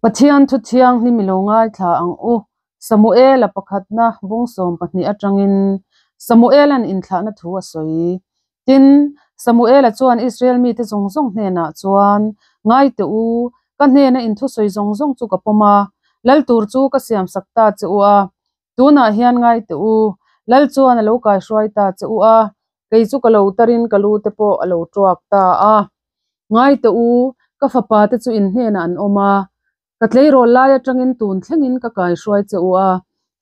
Pathian thu thianghlim i lo ngaithla ang u. Samuela pakhatna bung 12 atangin Samuelan inthlahna thu a sawi. Tin, Samuela chuan Israel mite zawng zawng hnenah chuan, Ngai teh u, ka hnena in thusawi zawng zawng chu ka pawm a, lal tur chu ka siamsak ta che u a. Tunah hian ngai teh u, lal chuan a lo kaihruai ta che u a, kei chu ka lo tarin ka lu te pawh a lo tuak ta a. Ngai teh u, ka fapa te chu in hnenah an awm a, ka tleirawl lai atangin tun thlengin ka kaihruai che u a,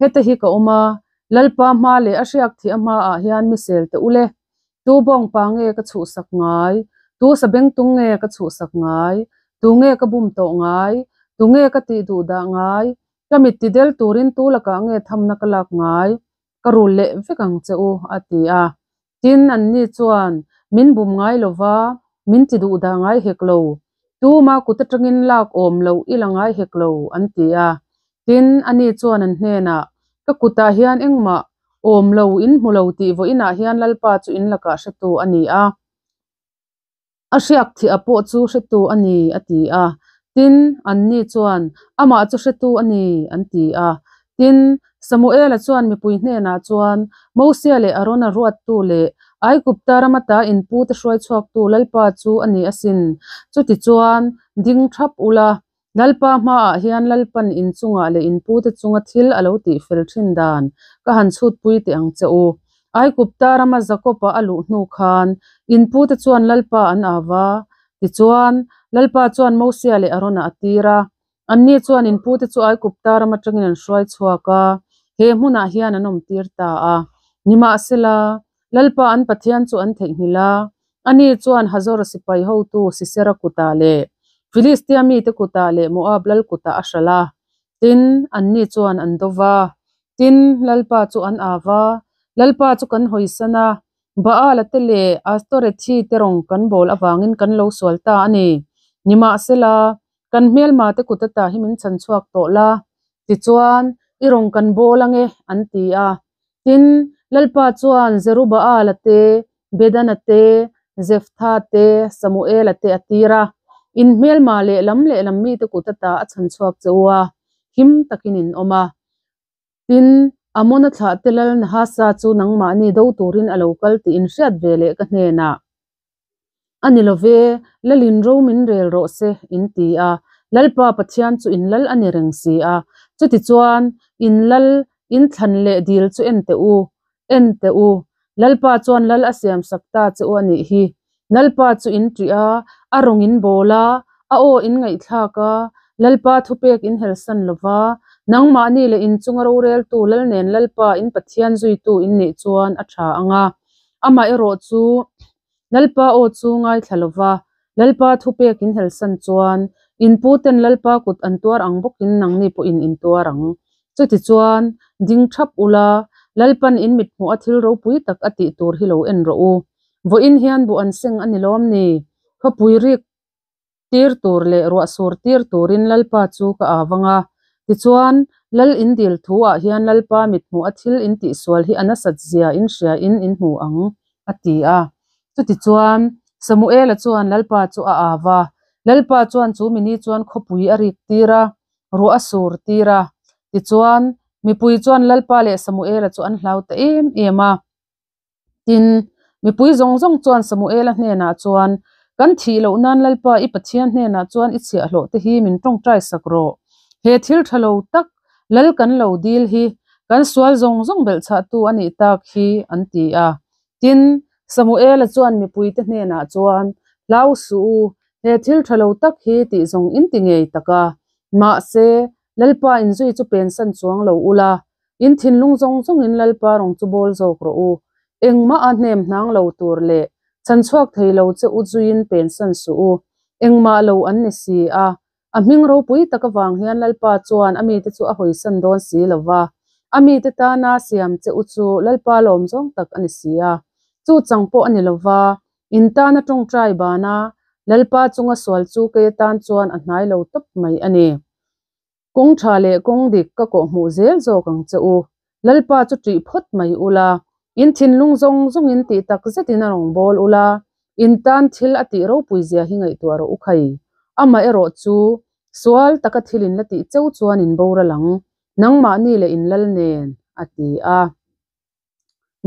heta hi ka awm a, Lalpa hma leh a hriak thih a hmaah hian mi sel teh u le. Tu bawngpa nge ka chhuhsak ngai? Tu sabengtung nge ka chhuhsak ngai? Tu nge ka bum tawh ngai? Tu nge ka tih duh dah ngai? Ka mit ti del turin tu lakah nge thamna ka lak ngai? Ka rul leh vek ang che u, a ti a. Tin, anni chuan, Min bum ngai lo va, min ti duh dah ngai hek lo. Tuma kut atangin lak awm loh i la ngai hek lo, an ti a. Tin, ani chuan an hnenah, Ka kutah hian engmah awm lo in hmu lo tih vawiinah hian Lalpa chu in lakah hretu a ni a. A hriak thih a pawh chu hretu a ni, a ti a. Tin, anni chuan, Amah chu hretu a ni, an ti a. Tin, Samuela chuan mipui hnenah chuan, Mosia leh Arona ruattu leh Aigupta ram ata in pute hruai chhuaktu Lalpa chu a ni asin. Chutichuan, ding thap ula, Lalpa hmaah hian Lalpan in chungah leh in pute chunga thil a lo tihfel thin dan ka han chhutpui teh ang che u. Aigupta rama Jakob-a a luh hnu khan in pute chuan Lalpa an au va. Tichuan, Lalpa chuan Mosia leh Arona a tir a. Anni chuan in pute chu Aigupta ram atangin an hruai chhuak a, he hmunah hian an awmtir ta a. Nimahsela, Lalpa an Pathian chu an theihnghilh a, ani chuan Hazor sipai hotu Sisera kutah leh Filistia mite kutah leh Moab lal kutah a hralh a. Tin, anni chuan an do va. Tin, Lalpa chu an au va, Lalpa chu kan hawisan a, Baala te leh Astorethi te rawng kan bawl avangin kan lo sual ta a ni. Nimahsela, kan hmelma te kut ata hi min chhan chhuak tawh la, tichuan, i rawng kan bawl ange, an ti a. Tin, Lalpa chuan Zerubaala te, Bedana te, Jeftha te, Samuela te a tir a, In hmelma lehlam lehlam mite kut ata a chhan chhuak che u a, him takin in awm a. Tin, Amona thlahte lal Nahasa chu nangmahni do turin a lo kal tih in hriat ve leh ka hnenah. A ni lo ve, Lalin ro min rel rawh se, in ti a. Lalpa Pathian chu in lal a ni reng si a. Chutichuan, in lal, in thlan leh dil chu en teh u, en teh u. Lalpa chuan lal a siam sak ta che u a nih hi. Lalpa chu in ṭih a, a rawng in bawl a, a aw in ngaihthlak a, Lalpa thupek in helsan lo va, nangmahni leh in chunga roreltu lal nen Lalpa in Pathian zuitu in nih chuan a ṭha ang a. Amaherawh chu Lalpa aw chu ngaithla lo va, Lalpa thupek in helsan chuan in puten Lalpa kut an tuar ang bawkin nangni pawhin in tuar ang. Chutichuan, ding thap ula, Lalpan in mithmuh a thil ropui tak a tih tur hi lo en rawh u. Vawiin hian buh an seng a ni lawm ni? Khawpui rik tir tur leh ruah sur tir turin Lalpa chu ka au ang a. Tichuan, Lal in dil thu ah hian Lalpa mithmuh a thil in tihsual hi a nasat zia in hria in in hmu ang, a ti a. Chutichuan, Samuela chuan Lalpa chu a au a. Lalpa chuan chu mini chuan khawpui a rik tir a, ruah a sur tir a. Tichuan, mipui chuan Lalpa leh Samuela chu an hlau ta em em a. Tin, mipui zawng zawng chuan Samuela hnenah chuan, Kan thih loh nan Lalpa i Pathian hnenah chuan i chhiahhlawh te hi min tawngtai sak rawh. He thil tha lo tak Lal kan lo dil hi kan sual zawng zawng belhchhahtu a nih tak hi, an ti a. Tin, Samuela chuan mipuite hnenah chuan, Hlau suh u, he thil tha lo tak hi tih zawng in ti ngei tak a. Mahse, Lalpa inzui chu pensan chuang lo ula, In thinlung zawng zawngin Lalpa rawng chu bawl zawk rawh u. Engmah a hnem hnang lo tur leh chhanchhuak thei lo che u zuiin pensan suh u. Engmah lo an ni si a. A hming ropui tak avang hian Lalpa chuan a mite chu a hawisan dawn si lo va. A mite tana siam che u chu Lalpa lawm zawng tak a ni si a. Chu chang pawh a ni lo va, in tana tawngtai bana Lalpa chunga sual chu kei atan chuan a hnai lo tawp mai a ni. Kawng tha leh kawng dik ka kawh hmuh zel zawk ang che u. Lalpa chu ṭih phawt mai ula, in thinlung zawng zawngin tih tak zetin a rawn bawl ula, in tan thil a tih ropui zia hi ngaihtuah rawh u khai. Amaherawh chu, Sual taka thil in la tih cheu chuan in boral ang, nangmahni leh in lal nen, a ti a.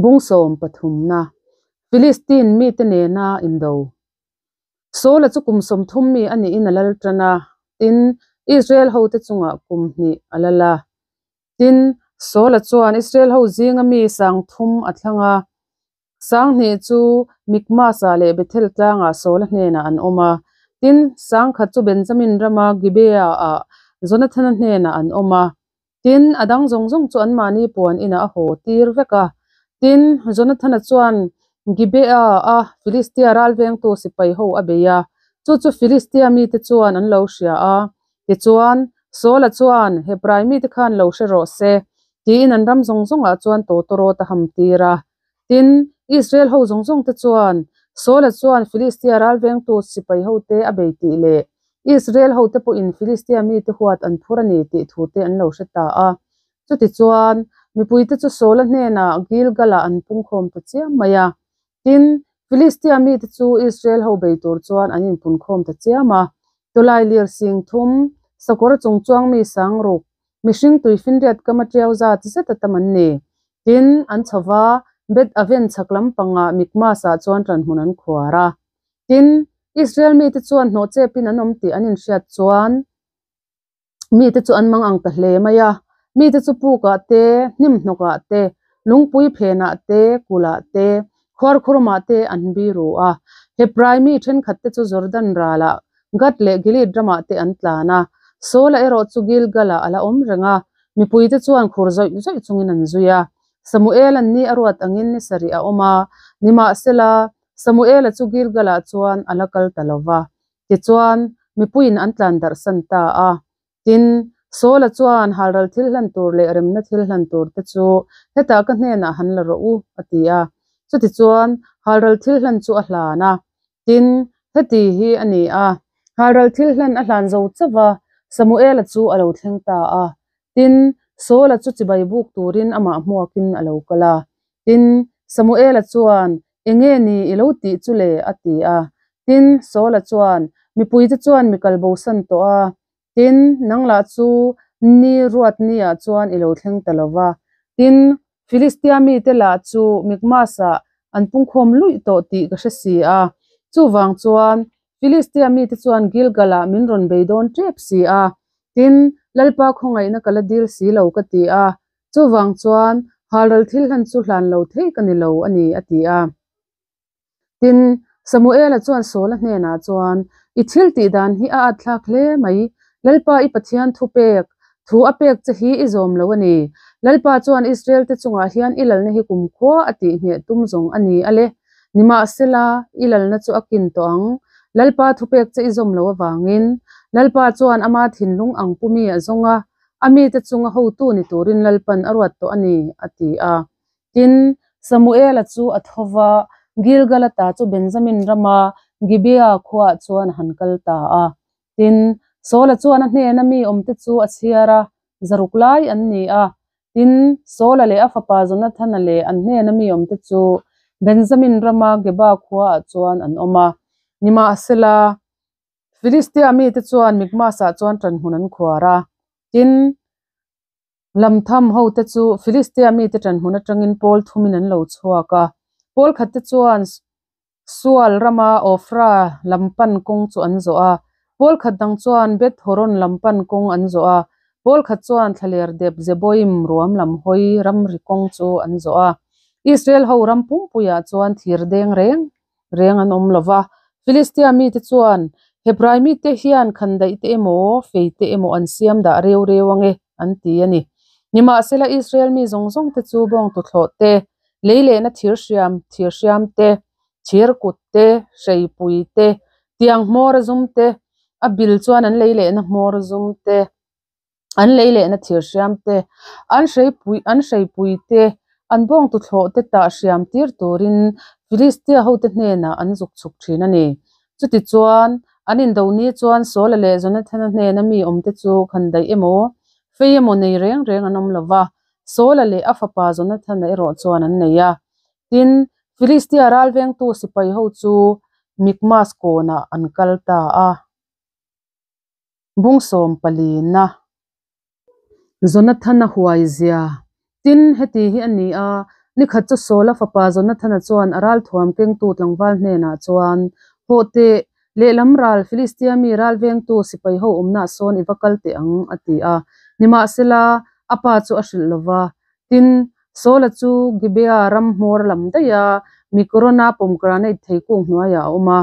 Bung sawm pathumna, Filistin mite nena indo. Saula chu kum 30 mi a niin a lal tan a, tin, Israel hote chungah kum hnih a lal a. Tin, Saula chuan Israel ho zinga mi 3000 a thlang a, 2000 chu Mikmas-ah leh Bethel tlangah Saula hnenah an awm a, tin, 1000 chu Benjamin rama Gibeah-ah Jonathana hnenah an awm a. Tin, a dang zawng zawng chu anmahni puan inah a haw tir vek a. Tin, Jonathana chuan Gibeah-a Filistia ralvengtu sipai ho a bei a, chu chu Filistia mite chuan an lo hria a. Tichuan, Saula chuan, Hebrai mite khan lo hre rawh se, tiin an ram zawng zawngah chuan tawtawrawt a ham tir a. Tin, Israel ho zawng zawngte chuan, Saula chuan Filistia ralvengtu sipai hote a bei tih leh Israel hote pawhin Filistia mite huat an phur a ni tih thute an lo hre ta a. Chutichuan, mipuite chu Saula hnenah Gilgal-ah an pungkhawm ta chiam mai a. Tin, Filistia mite chu Israel ho bei tur chuan an inpunkhawm ta chiam a. Tawlailir 3000, sakawr chung chuang mi 6000, mihring tuifinriat kama tiau zat zet a tam an ni. Tin, an chho va, Beth Aven chhak lampangah Mikmas-ah chuan ṭanhmun an khuar a. Tin, Israel mite chuan hnawh chepin an awm tih an inhriat chuan mite chu an mang ang ta hle mai a. Mite chu pukah te, hnim hnawkah te, lungpui phenah te, kulhah te, khuarkhurumah te an biru a. Hebrai mi thenkhatte chu Jordan ralah, Gad leh Gilead ramah te an tlan a. Saula erawh chu Gilgal-ah a la awm reng a, mipuite chuan khur zawih zawih chungin an zui a. Samuel-a'n ni a ruat angin ni sarih a awm a, nimahsela, Samuela chu Gilgal-ah chuan a la kal ta lo va. Tichuan, mipuiin an tlan darhsan ta a. Tin, Saula chuan halral thil hlan tur leh remna thil hlan tur te chu hetah ka hnenah han la rawh u, a ti a. Chutichuan, halral thil hlan chu a hlan a. Tin, heti hi a ni a, halral thil hlan a hlan zo chauh va, Samuela chu a lo thleng ta a. Tin, Saula chu chibai buk turin amah hmuakin a lo kal a. Tin, Samuela chuan, Enge ni i lo tih chu le? a ti a. Tin, Saula chuan, Mipuite chuan mi kal bosan tawh a. Tin, nang lah chu ni ruat niah chuan i lo thleng ta lo va. Tin, Filistia mite lah chu Mikmas-ah an pungkhawm luih tawh tih ka hre si a. Chuvang chuan, Filistia mite chuan Gilgal-ah min rawn bei dawn tep si a. Tin, Lalpa khawngaihna ka la dil si lo ka ti a. Chuvang chuan, halral thil hlan chu hlan lo thei ka ni lo a ni, a ti a. Tin, Samuela chuan Saula hnenah chuan, I thil tih dan hi a atthlak hle mai. Lalpa i Pathian thu pek, thu a pek che hi i zawm lo a ni. Lalpa chuan Israel-te chungah hian i lalna hi kumkhua a tihngheh tum zawng a ni a le. Nimahsela, i lalna chu a kin tawh ang. Lalpa thupek che i zawm lo avangin, Lalpa chuan ama thinlung ang pu mi a zawng a, a mite chunga hotu ni turin Lalpan a ruat tawh a ni, a ti a. Tin, Samuela chu a tho va, Gilgal-a ta chu Benjamin rama Gibeah khuaah chuan a han kal ta a. Tin, Saula chuan a hnena mi awmte chu a chhiar a, 600 lai an ni a. Tin, Saula leh a fapa Jonathana leh an hnena mi awmte chu Benjamin rama Geba khuaah chuan an awm a. Nimahsela, Filistia mite chuan Mikmas-ah chuan ṭanhmun an khuar a. Tin, Lamtham hote chu Filistia mite ṭanhmun aṭangin pawl thumin an lo chhuak a. Pawl khatte chuan Sual rama Ofra lam pan kawng chu an zawh a, pawl khat dang chuan Beth Horon lam pan kawng an zawh a, pawl khat chuan thlaler dep Zeboim ruam lam hawi ramri kawng chu an zawh a. Israel ho ram pumpuiah chuan thir deng reng reng an awm lo va. Filistia mite chuan, Hebrai mite hian khandaih te emaw, fei te emaw an siam dah reu reu ange, an ti a ni. Nimahsela Israel mi zawng zawng te chu bawng tuthlawh te, lei lehna thir hriam, thir hriam te, thir kut te, hreipui te, tiang hmawr a zum te, a bil chuan an lei lehna hmawr a zum te, an lei lehna thir hriam te, an hreipui, an hreipui te, an bawng tuthlawh te tah hriam tir turin Filistia hote hnenah an zuk chhuk thin a ni. Chutichuan, an indo ni chuan Saula leh Jonathana hnena mi awmte chu khandaih emaw, fei emaw nei reng reng an awm lo va, Saula leh a fapa Jonathana erawh chuan an nei a. Tin, Filistia ralvengtu sipai ho chu Mikmas kawnah an kal ta a. Bung sawmpalina. Jonathana huai zia. Tin, heti hi a ni a, nikhat chu Saula fapa Jonathana chuan a ralthuam kengtu tlangval hnenah chuan, Hawh teh, lehlam ral Filistia mi ral vengtu sipai ho awmnaah sawn i va kal teh ang, a ti a. Nimahsela, a pa chu a hrilh lo va. Tin, Saula chu Gibea ram hmawr lam daiha Mikrona pomegranate theikung hnuaiah a awm a.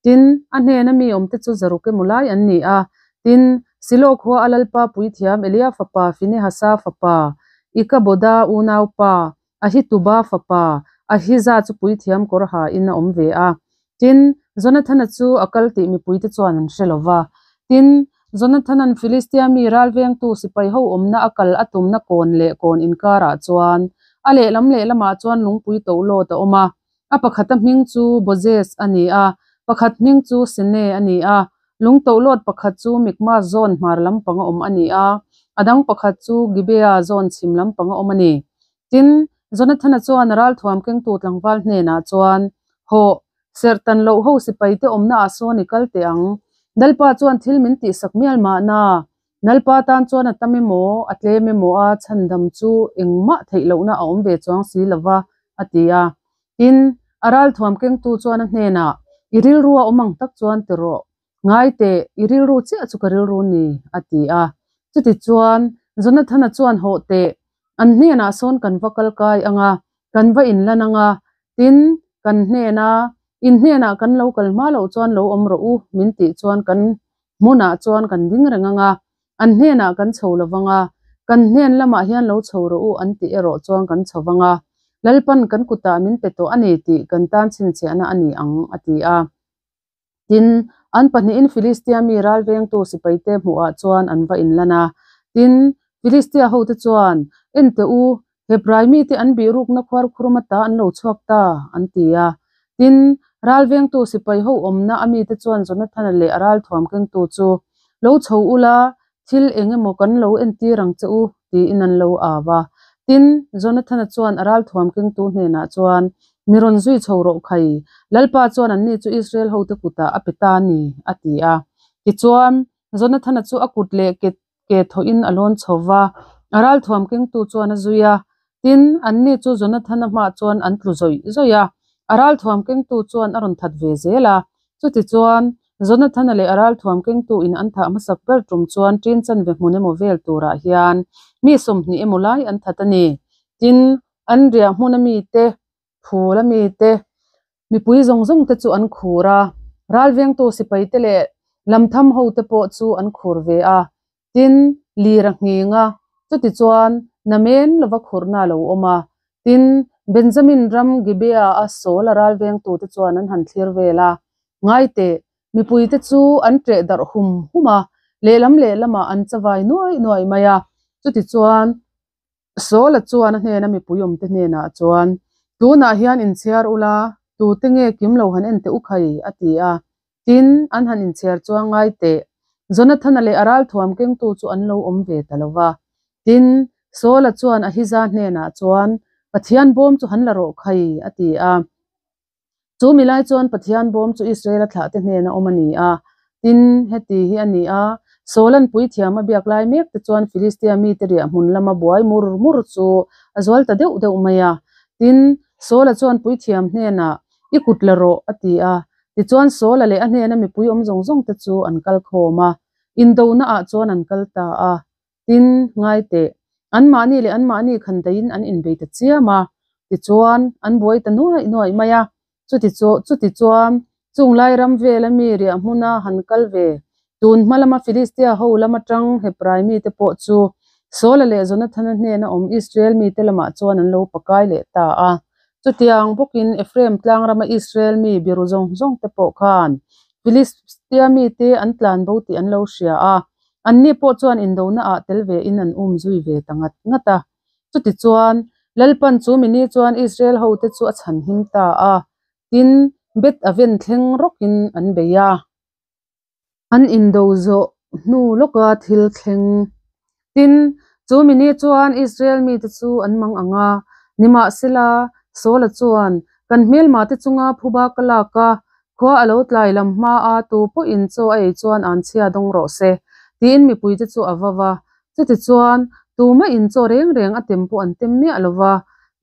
Tin, a hnena mi awmte chu zaruk emaw lai an ni a. Tin, Silo khua a Lalpa puithiam Elia fapa Finehasa fapa, Ikaboda unaupa, Ahituba fapa, Ahiza chu puithiam kawr hain a awm ve a. Tin, Jonathana chu a kal tih mipuite chuan an hre lo va. Tin, Jonathana'n Filistia mi ralvengtu sipai ho awmna a kal a tumna kawn leh kawn inkarah chuan a lehlam lehlamah chuan lungpui tohlawt a awm a. A pakhata hming chu Bozez a ni a, pakhat hming chu Sene a ni a. Lung tohlawt pakhat chu Mikmas zawn hmar lampanga awm a ni a, a dang pakhat chu Gibea zawn chhim lampanga awm a ni. Tin, Jonathana chuan a ralthuam kengtu tlangval hnenah chuan, Hawh, serh tan loh ho sipaite awmnaah sawn i kal teh ang. Lalpa chuan thil min tihsak mial mahna, Nalpa tan chuan a tam emaw, a tlem emaw a chhandam chu engmah theih lohna a awm ve chuang si lo va, a ti a. Tin, a ralthuam kengtu chuan a hnenah, I rilru a awm ang tak chuan ti rawh. Ngai teh, i rilru chiah chu ka rilru ni, a ti a. Chutichuan, Jonathana chuan hawh teh, an hnenah sawn kan va kal kai ang a, kan va inlan ang a, tin, kan hnena, in hnenah kan lo kal hma loh chuan lo awm rawh u, min tih chuan kan hmunah chuan kan ding reng ang a, an hnenah kan chho lo vang a, kan hnen lamah hian lo chho rawh u an tih erawh chuan kan chho vang a, Lalpan kan kutah min pe tawh a ni tih kan tan chhinchhiahna a ni ang, a ti a. Tin, an pahnihin Filistia mi ralvengtu sipaite hmuhah chuan an va inlan a. Tin, Filistia hote chuan, En teh u, Hebrai mite an bihrukna khuarkhurum ata an lo chhuak ta, an ti a. Tin, ralvengtu sipai ho awmna a mite chuan Jonathana leh a ralthuam kengtu chu, Lo chho ula, thil eng emaw kan lo entir ang che u, tiin an lo au a. Tin, Jonathana chuan a ralthuam kengtu hnenah chuan, Mi rawn zui chho rawh khai, Lalpa chuan anni chu Israel hote kutah a pe ta a ni, a ti a. Tichuan, Jonathana chu a kut leh ke ke thawhin a lawn chho va, a ralthuam kengtu chuan a zui a. Tin, anni chu Jonathana hmaah chuan an tlu zawih zawih a, a ralthuam kengtu chuan a rawn that ve zel a. Chutichuan, Jonathana leh a ralthuam kengtu in an thah hmasak ber tum chuan ṭin chanve hmun emaw vel turah hian mi 20 emaw lai an that a ni. Tin, an riah hmuna mite, phul a mite, mipui zawng zawng te chu an khur a, ralvengtu sipaite leh lamtham hote pawh chu an khur ve a. Tin, lir a nghing a, chutichuan namen lova khurhna a lo awm a. Tin, Benjamin ram Gibea-a Saul-a ralvengtute chuan an han thlir vel a, Ngai teh, mipuite chu an ṭeh darh hum hum a, lehlam lehlamah an chavai nuai nuai mai a. Chutichuan Saul-a chuan a hnena mipui awmte hnenah chuan, Tunah hian inchhiar ula, tute nge kim lo han en teh u khai? a ti a. Tin, an han inchhiar chuang ngai teh. Jonathana leh a ralthuam kengtu chu an lo awm ve ta lo va. Tin, Saul-a chuan Ahiza hnenah chuan, Pathian bawm chu han la rawh khai, a ti a. Chu mi lai chuan Pathian bawm chu Israel-a thlahte hnena awm a ni a. Tin, heti hi a ni a, Saul-a'n puithiam a biak lai mek te chuan Filistia mite riah hmun lama buai mur mur chu a zual ta deuh deuh mai a. Tin, Saul-a chuan puithiam hnenah, I kut la rawh, a ti a. Tichuan Saul-a leh a hnena mipui awm zawng zawng te chu an kal khawm a, indonaah chuan an kal ta a. Tin, ngai teh, anmahni leh anmahni khan daihin an inbei ta chiam a, tichuan an buai ta nuaih nuaih mai a. Chuti chu, chuti chuan chung lai ram vela mi riah hmuna han kal ve, tun hma lama Filistia ho lam atang Hebrai mite pawh chu Saul-a leh Jonathana hnena awm Israel mite lamah chuan an lo pakai leh ta a. Chutiang bawkin Ephraim tlang rama Israel mi biru zawng zawng te pawh khan Filistia mite an tlan bo tih an lo hria a, anni pawh chuan indona ah tel ve in an um zui ve ta ngat ngat a. Chutichuan, Lalpan chu mini chuan Israel hote chu a chhanhim ta a, tin, Beth Aven thleng rawkin an bei a. An indo zawh hnu lawka thil thleng. Tin, chu mini chuan Israel mite chu an mang ang a, nimahsela, Saula chuan, Kan hmelmate chunga phuba ka lak a, khua a lo tlai lam hmaa tu pawhin chaw a ei chuan an chhia dawng rawh se. Tiin mipuite chu a vau a. Chutichuan, tumahin chaw reng reng a tem pawh an tem miah lo va.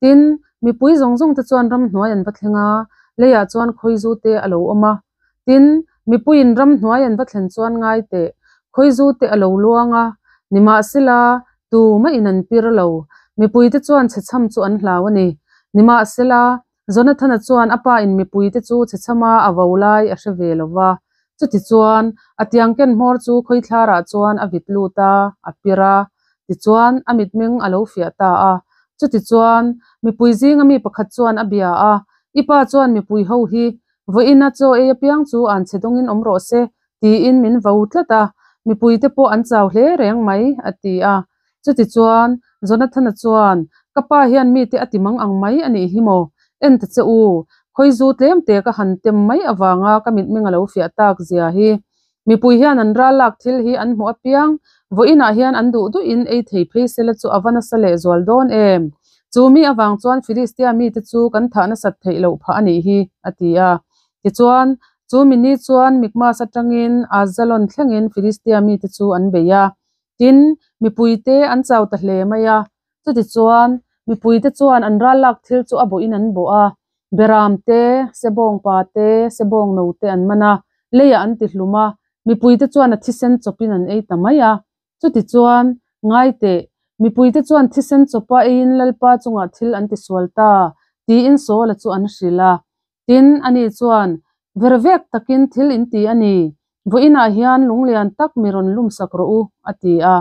Tin, mipui zawng zawngte chuan ramhnuai an va thleng a, leiah chuan khawizu te a lo awm a. Tin, mipuiin ramhnuai an va thlen chuan ngai teh, khawizu te a lo luang a, nimahsela, tumahin an pir lo. Mipuite chuan chhechham chu an hlau a ni. Nimahsela, Jonathana chuan a pa in mipuite chu chhechhama a vo lai a hre ve lo va. Chutichuan, a tiang ken hmawr chu khawithlarah chuan a vit lut a, a pir a. Tichuan, a mitmeng a lo fiah ta a. Chutichuan, mipui zinga mi pakhat chuan a bia a, I pa chuan mipui ho hi, Vawiina chaw ei apiang chu an chhe dawngin awm rawh se, tiin min vo tlat a, mipuite pawh an chau hle reng mai, a ti a. Chutichuan, Jonathana chuan, Ka pa hian mite a ti mang ang mai a nih hi maw? En ta che u, khawizu tlemte ka han tem mai avanga ka mitmeng a lo fiah tak zia hi. Mipui hian an ral lak thil hi an hmuh apiang, vawiinah hian an duh duhin ei thei phei sela chu a va nasa lehzual dawn em? Chu mi avang chuan Filistia mite chu kan thah nasat theih loh phah a nih hi, a ti a. Tichuan, chu mi ni chuan Mikmas atangin Ajalon thlengin Filistia mite chu an bei a. Tin, mipuite an chau ta hle mai a. Chutichuan, mipuite chuan an ral lak thil chu a bawhin an bawh a. Beram te, sebawng pa te, sebawng no te an man a, leiah an ti hlum a. Mipuite chuan a thisen chawpin an ei ta mai a. Chutichuan, ngai teh, mipuite chuan thisen chawpa eiin Lalpa chungah thil an tisual ta, tiin Saula chu an hrilh a. Tin, ani chuan, Vervek takin thil in ti a ni, vawiinah hian lunglian tak mi rawn lumsak rawh u, a ti a.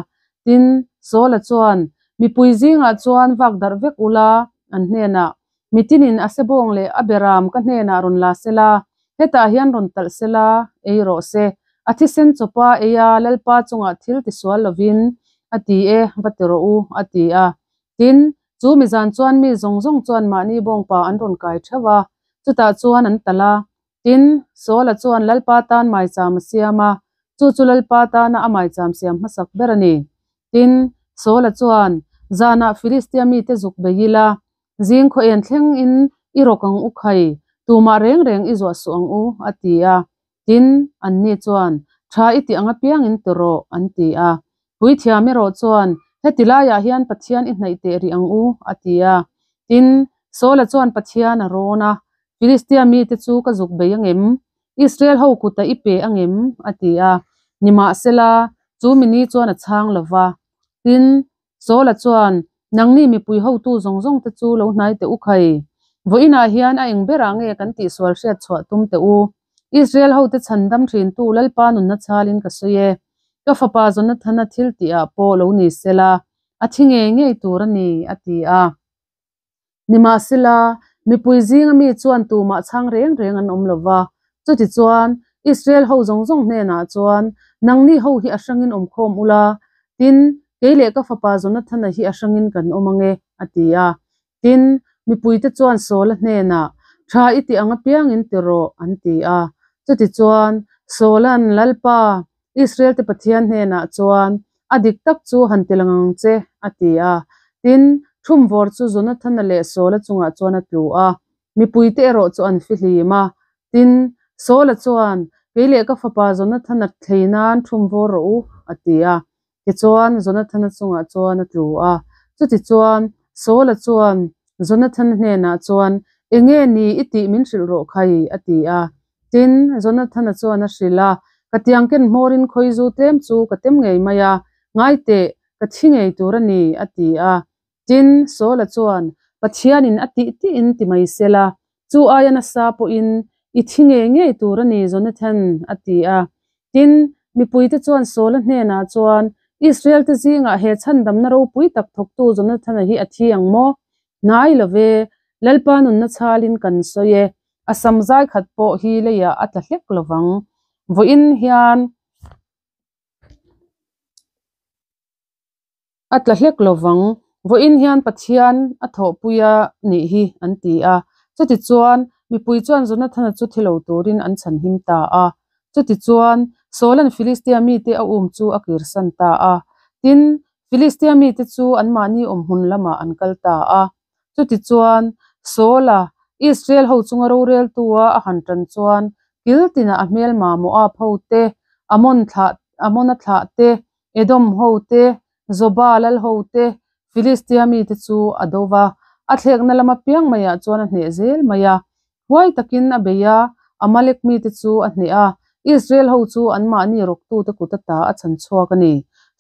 Tin, Saula chuan, Mipui zingah chuan vak darh vek ula, an hnenah, Mitinin a sebawng leh a beram ka hnenah rawn la sela, hetah hian rawn talh sela, ei rawh se. A thisen chawpa eia Lalpa chungah thil tisual lovin, a ti e, va ti rawh u, a ti a. Tin, chu mi zan chuan mi zawng zawng chuan mahni bawngpa an rawn kai theuh a, chutah chuan an talh a. Tin, Saula chuan Lalpa tan maicham a siam a, chu chu Lalpa tana a maicham siam hmasak ber a ni. Tin, Saula chuan, Zanah Filistia mite zuk bei ila, zing khaw en thleng in i rawk ang u khai, tumah reng reng i zuah suh ang u, a ti a. Tin, anni chuan, Tha i tih ang apiangin ti rawh, an ti a. Puithiam erawh chuan, Heti laiah hian Pathian i hnaih teh rih ang u, a ti a. Tin, Saula chuan Pathian a rawn a, Filistia mite chu ka zuk bei angem? Israel ho kuta i pe angem? a ti a. Nimahsela, chu mi ni chuan a chhang lo va. Tin, Saula chuan, Nangni mipui hotu zawng zawng te chu lo hnai teh u khai. Vawiinah hian a eng berah nge kan tihsual hriat chhuah tum teh u? Israel hote chhandam thintu Lalpa nunna chhalin ka sawi e. Ka fapa Jonathana thil tihah pawh lo ni sela, a thi ngei ngei tur a ni, a ti a. Nimahsela, mipui zinga mi chuan tumah chhang reng reng an awm lo va. Chutichuan, Israel ho zawng zawng hnenah chuan, Nangni ho hi a hrangin awm khawm ula, tin, kei leh ka fapa Jonathana hi a hrangin kan awm ang e, a ti a. Tin, mipuite chuan Saula hnenah, Tha i tih ang apiangin ti rawh, an ti a. Chutichuan, Saula'n, Lalpa, Israel-te Pathian hnenah chuan, A dik tak chu han ti lang ang che, a ti a. Tin, thumvawr chu Jonathana leh Saula chungah chuan a tlu a, mipuite erawh chu an fihlim a. Tin, Saula chuan, Kei leh ka fapa Jonathana thlei nan thumvawr rawh u, a ti a. Tichuan, Jonathana chungah chuan a tlu a. Chutichuan, Saula chuan Jonathana hnenah chuan, Enge ni i tih min hrilh rawh khai, a ti a. Tin, Jonathana chuan a hrilh a, Ka tiang ken hmawrin khawizu tlem chu ka tem ngei mai a, ngai teh, ka thi ngei tur a ni, a ti a. Tin, Saula chuan, Pathianin a tih tihin ti mai sela, chu aia nasa pawhin i thi ngei ngei tur a ni, Jonathan, a ti a. Tin, mipuite chuan Saula hnenah chuan, Israel-te zingah he chhandamna ropui tak thawktu Jonathana hi a thi ang maw? Hnai lo ve, Lalpa nunna chhalin kan sawi e, a sam zai khat pawh hi leiah a tla hlek lo vang. Vawiin hian a tla hlek lo vang. Vawiin hian Pathian a thawhpui a nih hi an ti a. Chutichuan, mipui chuan Jonathana chu thi lo turin an chhanhim ta a. Chutichuan, Saula'n Filistia mite a um chu a kirsan ta a. Tin, Filistia mite chu anmahni awmhmun lamah an kal ta a. Chutichuan, Saula, Israel ho chunga roreltua a han tan chuan kil tinah a hmelma Moab hote, Amon thlah, Amona thlah te, Edom ho te, Zoba lal ho te, Filistia mite chu a do va, a thlekna lam apiang maiah chuan a hneh zel mai a. Huai takin a bei a, Amalek mite chu a hneh a, Israel ho chu anmahni rawktute kut ata a chhan chhuak a ni.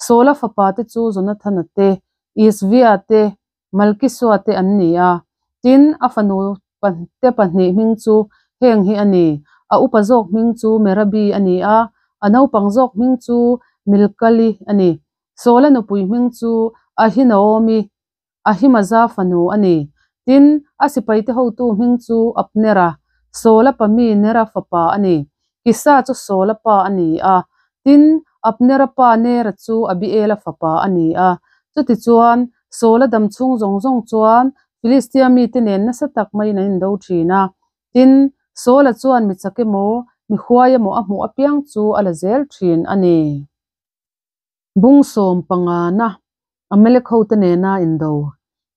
Saula fapa te chu Jonathana te, Isvia te, Malkisua te an ni a. Tin, a fanu te pahnih hming chu heng hi a ni, a upa zawk hming chu Merabi a ni a, a naupang zawk hming chu Milkali a ni. Saula nupui hming chu Ahinaomi, Ahimaza fanu a ni. Tin, a sipaite hotu hming chu Abnera, Saula pa mi Nera fapa a ni. Kisa chu Saula pa a ni a. Tin, Abnera pa Nera chu Abiela fapa a ni a. Chutichuan, Saula dam chhung zawng zawng chuan Filistia mite nen nasa tak maiin an indo thin a. Tin, Saula chuan mi chak emaw, mi huai emaw a hmuh apiang chu a la zel thin a ni. Bung sawm pangana Amalek hote nena indo.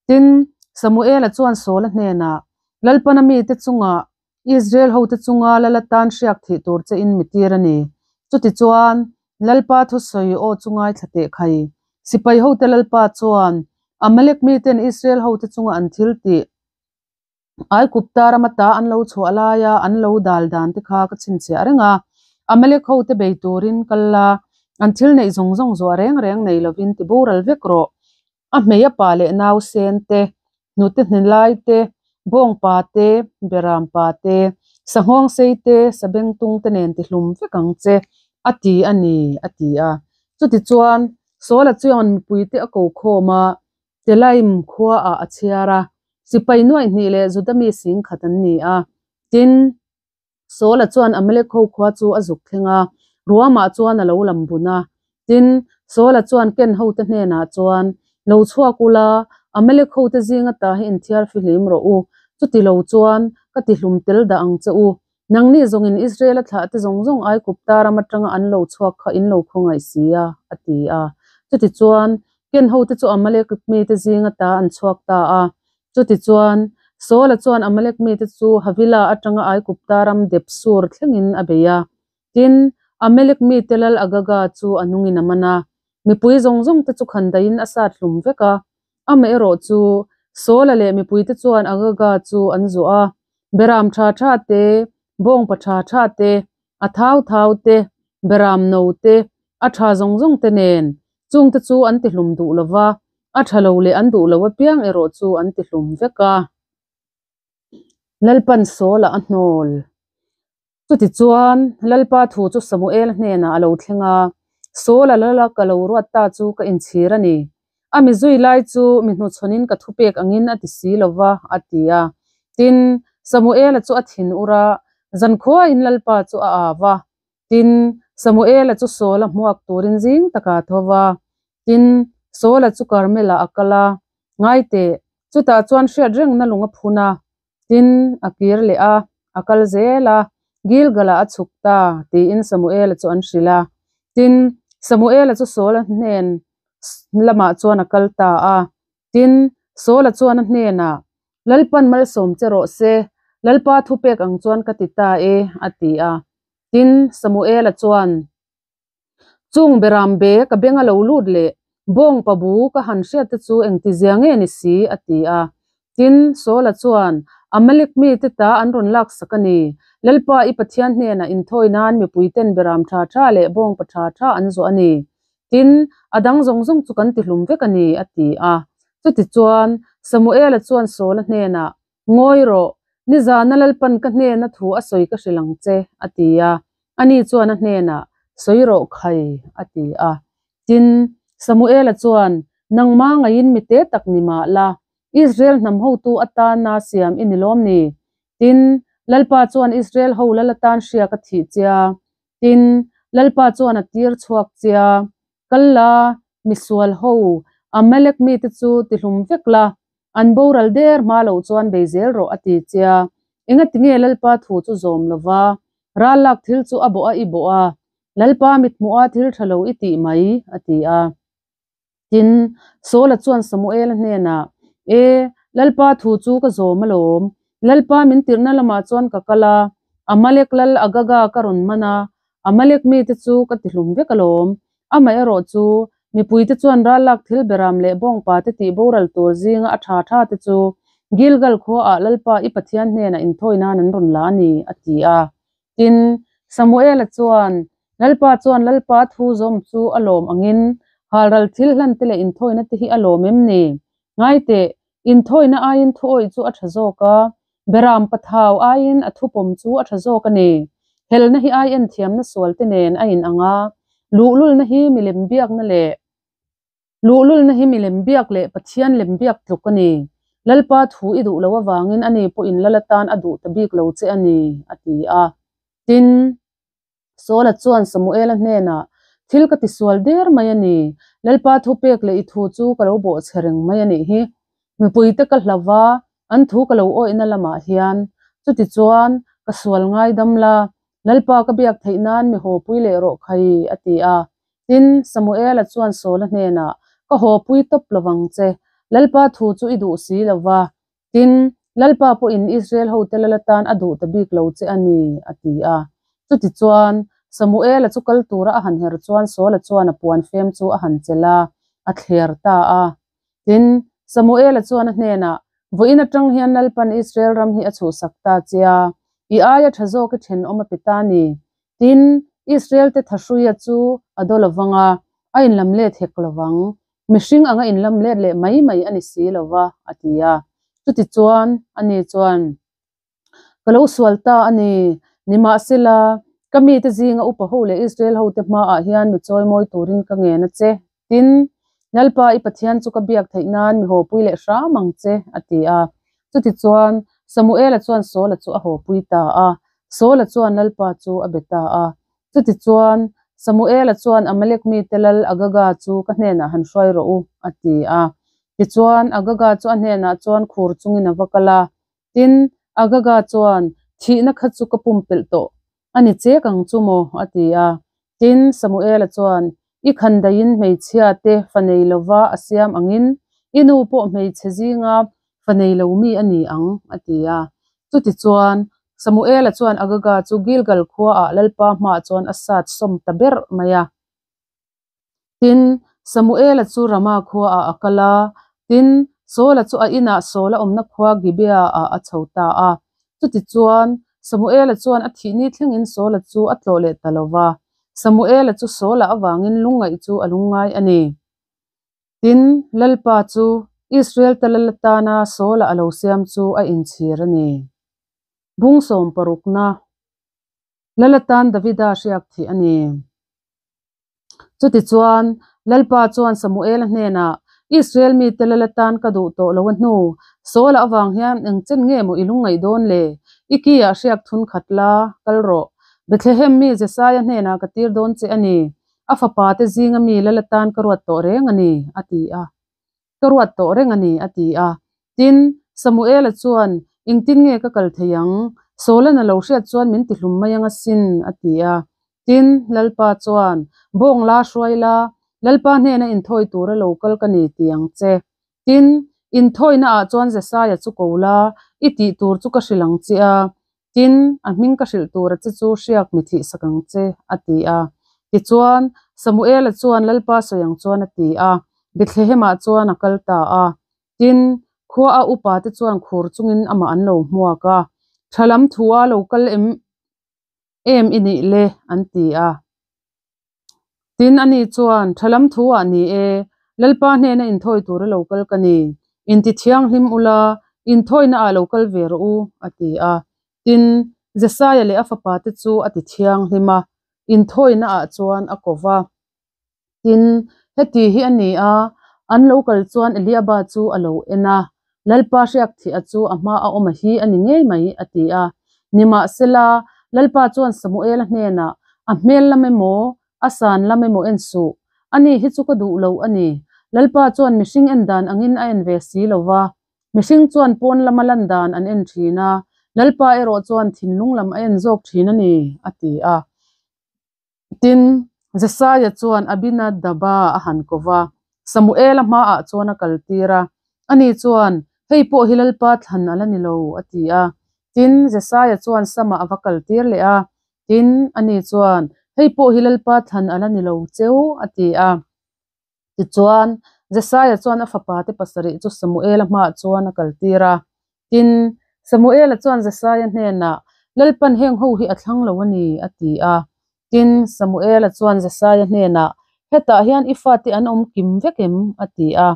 Tin, Samuela chuan Saula hnenah, Lalpana mite chungah, Israel hote chunga lal atan hriak thih tur che in mi tir a ni. Chutichuan, Lalpa thusawi aw chu ngaithla teh khai. Sipai hote Lalpa chuan, Amalek miten Israel hote chunga an thil tih, Aigupta rama ta an lo chhuah laia an lo dal dan te kha ka chhinchhiah reng a. Amalek hote bei turin kal la, an thil neih zawng zawng zuah reng reng nei lovin ti boral vek rawh. A hmei a pa leh nausen te, hnute hnelai te, bawngpa te, berampa te, sanghawngsei te, sabengtung te nen ti hlum vek ang che, a ti a ni, a ti a. Chutichuan, Saula chuan mipuite a ko khawm a, Telaim khuaah a chhiar a, sipai nuaih hnih leh Juda mi singkhat an ni a. Tin, Saula chuan Amalek ho khua chu a zuk thleng a, ruamah chuan a lo lam bun a. Tin, Saula chuan Ken hote hnenah chuan, Lo chhuak ula, Amalek hote zinga ta hi inthiar fihlim rawh u, chuti lo chuan ka tihlum tel dah ang che u. Nangni zawngin Israela thlahte zawng zawng Aigupta ram atanga an lo chhuak kha in lo khawngaih si a, a ti a. Chutichuan, Ken hote chu Amalek mite zinga ta an chhuak ta a. Chutichuan, Saula chuan Amalek mite chu Havila atanga Aigupta ram dep sur thlengin a bei a. Tin, Amalek mite lal Agaga chu a nungin a man a. Mipui zawng zawngte chu khandaiin a sat hlum vek a. Amaherawh chu, Saula leh mipuite chuan Agaga chu an zuah a. Beram tha tha te, bawngpa tha tha te, a thau thau te, beram no te, a tha zawng zawng te nen, chungte chu an tihlum duh lo va, a tha lo leh an duh lo apiang erawh chu an tihlum vek a. Lalpan Saula a hnawl. Chutichuan, Lalpa thu chu Samuela hnenah a lo thleng a, Saula lala ka lo ruat ta chu ka inchhir a ni. A mi zui lai chu mi hnuchhawnin ka thupek angin a ti si lo va, a ti a. Tin, Samuela chu a thin ur a, zankhuain Lalpa chu a au a. Tin, Samuela chu Saula hmuak turin zing takah a tho va. Tin, Saula chu Karmelah a kal a, Ngaiteh, chutah chuan hriat rengna lung a phun a. Tin, a kir leh a, a kal zel a, Gilgal-ah a chhuk ta, tiin Samuela chu an hrilh a. Tin, Samuela chu Saula hnen lamah chuan a kal ta a. Tin, Saula chuan a hnenah, Lalpan malsawm che rawh se, Lalpa thupek ang chuan ka ti ta e, a ti a. Tin, Samuela chuan, Chung beram be ka beng a lo lut leh bawng pa bu ka han hriat te chu engti zia nge ni si? a ti a. Tin, Saula chuan, Amalek mite ta an rawn laksak a ni. Lalpa i Pathian hnenah inthawi nan mipuiten beram tha tha leh bawng pa tha tha an zawh a ni. Tin, a dang zawng zawng chu kan tihlum vek a ni, a ti a. Chutichuan, Samuela chuan Saula hnenah, Ngawi rawh, nizana Lalpan ka hnena thu a sawi ka hrilh ang che, a ti a. Ani chuan a hnenah, Sawi rawh khai, a ti a. Tin, Samuela chuan, Nangmah ngaiin mi te tak ni mah la, Israel hnam hotu atana siam i ni lawm ni? Tin, Lalpa chuan Israel ho lal atan hriak a thih chia. Tin, Lalpa chuan a tir chhuak chia. Kal la, misual ho, Amalek mite chu tihlum vek la, An boral der hma loh chuan bei zel rawh a ti chia. Engatinge Lalpa thu chu zawm lova, ral lak thil chu a bawh a i bawh a, Lalpa mithmuha thil tha lo i tih mai, a ti a. Tin, Saula chuan Samuela hnenah, E, Lalpa thu chu ka zawm alawm. Lalpa min tirhna lamah chuan ka kal a, Amalek lal Agaga ka rawn man a. Amalek mite chu ka tihlum vek alawm. Amaherawhchu, mipuite chuan rallak thil beram leh bawngpate tih boral tur zinga a tha tha te chu Gilgal khuaah Lalpa i Pathian hnenah inthawi nan an rawn la a ni, a ti a. Tin, Samuela chuan, Lalpa chuan Lalpa thu zawm chu a lawm angin halral thil hlante leh inthawina te hi a lawm em ni? Ngai teh, inthawina aiin thuawih chu a tha zawk a, beram pathau aiin a thupawm chu a tha zawk a ni. Helna hi ai enthiamna sualte nen a inang a, luhlulna hi milem biakna leh Luhlulna hi milem biak leh Pathian lem biak tluk a ni. Lalpa thu i duh lo avangin ani pawhin lal atan a duh ta bik lo che a ni, a ti a. Tin, Saula chuan Samuela hnenah, Thil ka tisual der mai a ni. Lalpa thu pek leh i thu chu ka lo bawhchhe reng mai a nih hi. Mipuite ka hlau va, an thu ka lo awihna lamah hian. Chutichuan, ka sual ngaidam la, Lalpa ka biak theih nan mi hawpui leh rawh khai, a ti a. Tin, Samuela chuan Saula hnenah, Ka hawpui tawp lo vang che, Lalpa thu chu i duh si lo va. Tin, Lalpa pawhin Israel hote lal atan a duh ta bik lo che a ni, a ti a. Chutichuan, Samuela chu kal tura a han her chuan Saula chuan a puan fem chu a han chelh a, a thler ta a. Tin, Samuela chuan a hnenah, Vawiin atang hian Lalpan Israel ram hi a chhuhsak ta che a, i aia tha zawk i thenawm a pe ta ni. Tin, Israel-te thahruia chu a daw lo vang a, a inlam let hek lo vang. Mihring anga inlam let leh mai mai a ni si lo va, a ti a. Chutichuan, ani chuan, Ka lo sual ta a ni. Nimahsela, ka mite zinga upa ho leh Israel hote hmaah hian mi chawimawi turin ka ngen a che. Tin, Lalpa i Pathian chu ka biak theih nan mi hawpui leh hram ang che, a ti a. Chutichuan, Samuela chuan Saula chu a hawpui ta a. Saula chuan Lalpa chu a be ta a. Chutichuan, Samuela chuan Amalek mite lal Agaga chu ka hnenah han hruai rawh u, a ti a. Tichuan, Agaga chu a hnenah chuan khur chungin a va kal a. Tin, Agaga chuan, Thihna kha chu ka pumpelh tawh a ni chek ang chu maw? a ti a. Tin, Samuela chuan, I khandaiin hmeichhia te fa nei lova a siam angin i nu pawh hmeichhe zinga fa nei lo mi a ni ang, a ti a. Chutichuan, Samuela chuan Agaga chu Gilgal khuaah Lalpa hmaah chuan a sat sawm ta ber mai a. Tin, Samuela chu Rama khuaah a kal a, tin, Saula chu a inah Saula awmna khua Gibeah-ah a chho ta a. Chutichuan, Samuela chuan a thih ni thlengin Saula chu a tlawh leh ta lo va. Samuela chu Saula avangin lungngaih chu a lungngai a ni. Tin, Lalpa chu Israel-te lal atana Saula a lo siam chu a inchhir a ni. Bung sawmparukna. Lal atan Davida hriak thih a ni. Chutichuan, Lalpa chuan Samuela hnenah, Israel mite lal atan ka duh tawh lo a hnu, Saula avang hian eng chen nge maw i lungngaih dawn le? I ki-ah hriak thun khat la, kal rawh. Bethlehem mi Jesaia hnenah ka tir dawn che a ni. A fapa te zinga mi lal atan ka ruat tawh reng a ni, a ti a. Ka ruat tawh reng a ni, a ti a. Tin, Samuela chuan, Engtin nge ka kal thei ang? Saula'n a lo hriat chuan min tihlum mai ang asin, a ti a. Tin, Lalpa chuan, Bawng la hruai la, Lalpa hnena inthawi tura lo kal ka ni ti ang che. Tin, inthawinaah chuan Jesaia chu ko la, i tih tur chu ka hrilh ang che a. Tin, a hming ka hrilh tura che chu hriak mi thih sak ang che, a ti a. Tichuan, Samuela chuan Lalpa sawi ang chuan a ti a, Bethlehemah chuan a kal ta a. Tin, khua a upate chuan khur chungin amah an lo hmuak a, Tha lam thua lo kal em em i nih le? an ti a. Tin, ani chuan, Tha lam thuah ni e, Lalpa hnena inthawi tura lo kal ka ni. Inti thianghlim ula, inthawina ah lo kal ve rawh u, a ti a. Tin, Jesaia leh a fapate chu a ti thianghlim a, inthawina ah chuan a ko va. Tin, heti hi a ni a, an lo kal chuan Eliaba chu a lo en a, Lalpa hriak thih a chu a hma a awm a hi a ni ngei mai, a ti a. Nimahsela, Lalpa chuan Samuela hnenah, A hmel lam emaw, a san lam emaw en suh, ani hi chu ka duh lo a ni. Lalpa chuan mihring en dan angin a en ve si lo va, mihring chuan pawn lama lan dan an en thin a, Lalpa erawh chuan thinlung lam a en zawk thin a ni, a ti a. Tin, Jesaia chuan Abinadaba a han ko va, Samuela hmaah chuan a kaltir a. Ani chuan, Hei pawh hi Lalpa thlan a la ni lo, a ti a. Tin, Jesaia chuan Sama a va kaltir leh a. Tin, ani chuan, Hei pawh hi Lalpa thlan a la ni lo cheu, a ti a. Tichuan, Jesaia chuan a fapate pasarih chu Samuela hmaah chuan a kaltir a. Tin, Samuela chuan Jesaia hnenah, Lalpan heng ho hi a thlang lo a ni, a ti a. Tin, Samuela chuan Jesaia hnenah, Hetah hian i fate an awm kim vek em? a ti a.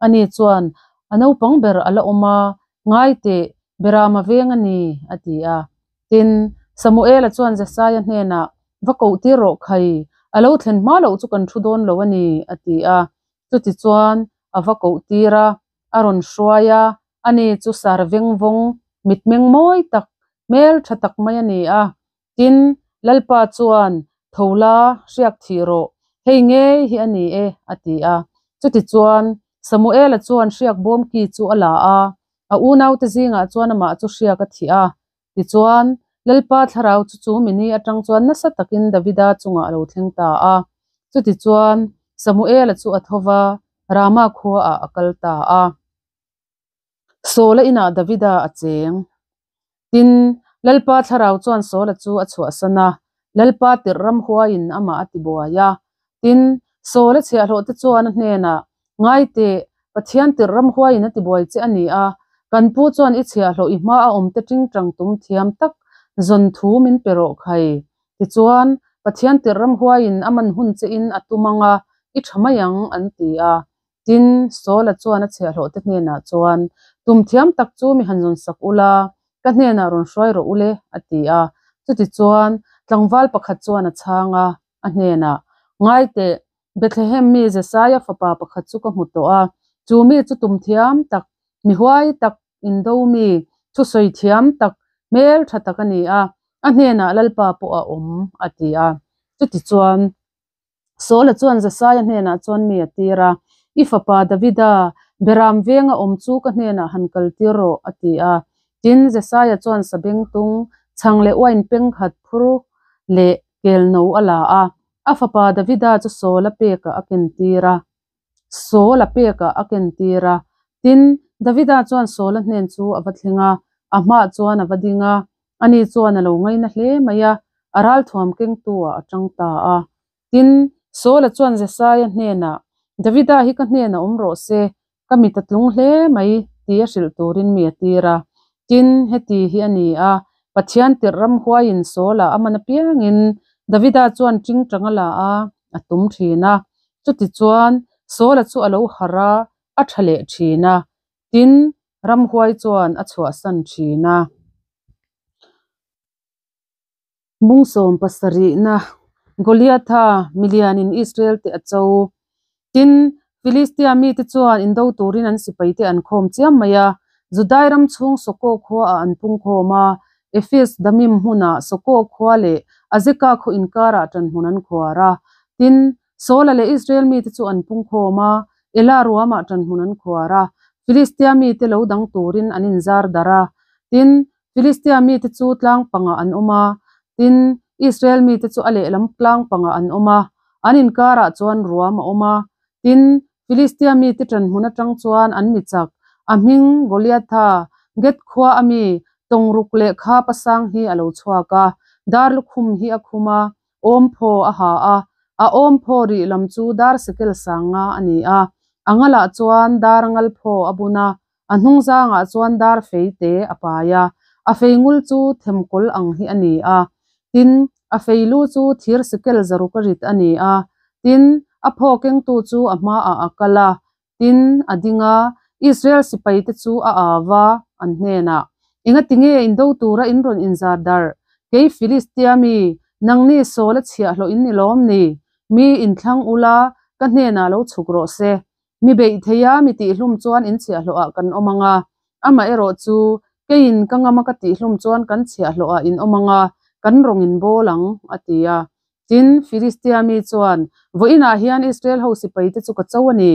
Ani chuan, A naupang ber a la awm a, ngai teh, Berama veng a ni, a ti a. Tin, Samuela chuan Jesaia hnenah, Va kohtir rawh khai, a lo thlen hma loh chu kan thu dawn lo a ni, a ti a. Chutichuan, a va kohtir a, a rawn hruai a, ani chu sar veng vawng, mitmeng mawi tak, hmel tha tak mai a ni a. Tin, Lalpa chuan, Tho la, hriak thih rawh, hei ngei hi a ni e, a ti a. Chutichuan, Samuela chuan hriak bawm ki chu a la a, a unaute zingah chuan amah chu hriak a thih a. Tichuan, Lalpa thlarau chu chu mini atang chuan nasa takin Davida chungah a lo thleng ta a. Chutichuan, Samuela chu a tho va, Rama khuaah a kal ta a. Saula inah Davida a cheng. Tin, Lalpa thlarau chuan Saula chu a chhuahsan a, Lalpa tirh ramhuaiin amah a tibuai a. Tin, Saula chhiahhlawhte chuan a hnenah, Ngai teh, Pathian tirh ramhuaiin a tibuai che a ni a, kan pu chuan i chhiahhlawh i hma a awmte tingtang tum thiam tak zawn thu min pe rawh khai. Tichuan, Pathian tirh ramhuaiin a man hun chein a tum ang a, i tha mai ang, an ti a. Tin, Saula chuan a chhiahhlawhte hnenah chuan, Tum thiam tak chu mi han zawn sak ula, ka hnenah rawn hruai rawh ule, a ti a. Chutichuan, tlangval pakhat chuan a chhang a, a hnenah, Ngai teh, Bethlehem mi Jesaia fapa pakhat chu ka hmu tawh a, chu mi chu tum thiam tak, mi huai tak, indo mi, thusawi thiam tak, hmel tha tak a ni a, a hnenah Lalpa pawh a awm, a ti a. Chutichuan. Saula chuan Jesaia hnenah chuan mi a tir a, I fapa Davida, Beram venga awm chu ka hnenah han kaltir rawh, a ti a. Tin, Jesaia chuan sabengtung, chhang leh uain pengkhat phur leh kel no a la a, a fapa Davida chu Saula pekah a kentir a. Saula pekah a kentir a. Tin, Davida chuan Saula hnen chu a va thleng a, a hmaah chuan a va ding a, ani chuan a lo ngaina hle mai a, a ralthuam kengtu-ah a tang ta a. Tin, Saula chuan Jesaia hnenah, Davida hi ka hnenah awm rawh se, ka mit a tlung hle mai, tia hrilh turin mi a tir a. Tin, heti hi a ni a, Pathian tirh ramhuaiin Saula a man apiangin Davida chuan tingtang a la a, a tum thin a. Chutichuan, Saula chu a lo harh a, a tha leh thin a. Tin, ramhuai chuan a chhuahsan thin a. Mung sawm pasarihna, Goliatha milianin Israel-te a cho. Tin, Filistia mite chuan indo turin an sipaite an khawm chiam mai a. Judai ram chhung Soko khuaah an pungkhawm a, Ephes Damim hmunah Soko khua leh Azeka khaw inkarah ṭanhmun an khuar a. Tin, Saula leh Israel mite chu an pungkhawm a, Ela ruamah ṭanhmun an khuar a, Filistia mite lo dang turin an inzar darh a. Tin, Filistia mite chu tlang pangah an awm a, tin, Israel mite chu a lehlam tlang pangah an awm a, an inkarah chuan ruam a awm a. Tin, Filistia mite ṭanhmun aṭang chuan an mi chak, a hming Goliatha, Geth khua a mi, tawngruk leh kha pasang hi a lo chhuak a, dar lukhum hi a khum a, awmphaw a ha a, a awmphaw rih lam chu dar sekel sang nga a ni a, a ngalah chuan dar ngalphaw a bun a, A hnung zangah chuan dar fei te a pai a, a fei ngul chu themkawl ang hi a ni a, tin, a fei lu chu thir sikel zaruk a rit a ni a, tin, a phaw kengtu chu a hmaah a kal a, tin, a ding a, Israel sipaite chu a au a, an hnenah, Engatinge indo tura in rawn inzar darh? Kei Filistia mi, nangni Saul a chhiahhlawh in ni lawm ni? Mi inthlang ula, ka hnenah lo chhuk rawh se. Mi beih thei a, mi tihhlum chuan in chhiahhlawhah kan awm ang a, amaherawh chu keiin ka ngam a ka tihhlum chuan kan chhiahhlawhah in awm ang a, kan rawng in bawl ang, a ti a. Tin, Filistia mi chuan, Vawiinah hian Israel ho sipaite chu ka cho a ni.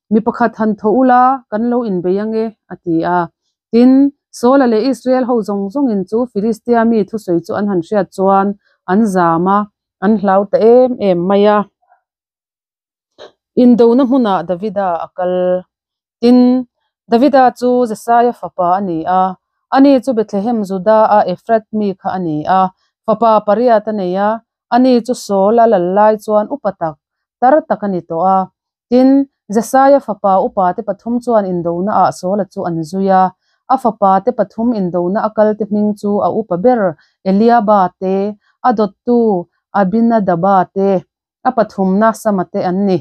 Mi pakhat han thaw ula, kan lo inbei ang e, a ti a. Tin, Saula leh Israel ho zawng zawngin chu Filistia mi thusawi chu an han hriat chuan an zam a, an hlau ta em em mai a. Indona hmunah Davida a kal. Tin, Davida chu Jesaia fapa a ni a, ani chu Bethlehem Juda-a Ephrath mi kha a ni a, fapa pariat a nei a. Ani chu Saul-a lal lai chuan upa tak, tar tak a ni tawh a. Tin, Jesaia fapa upate pathum chuan indonaah Saul-a chu an zui a. A fapate pathum indona a kalte hming chu a upa ber Eliaba te, a dawttu Abinadaba te, a pathumna Sama te an ni.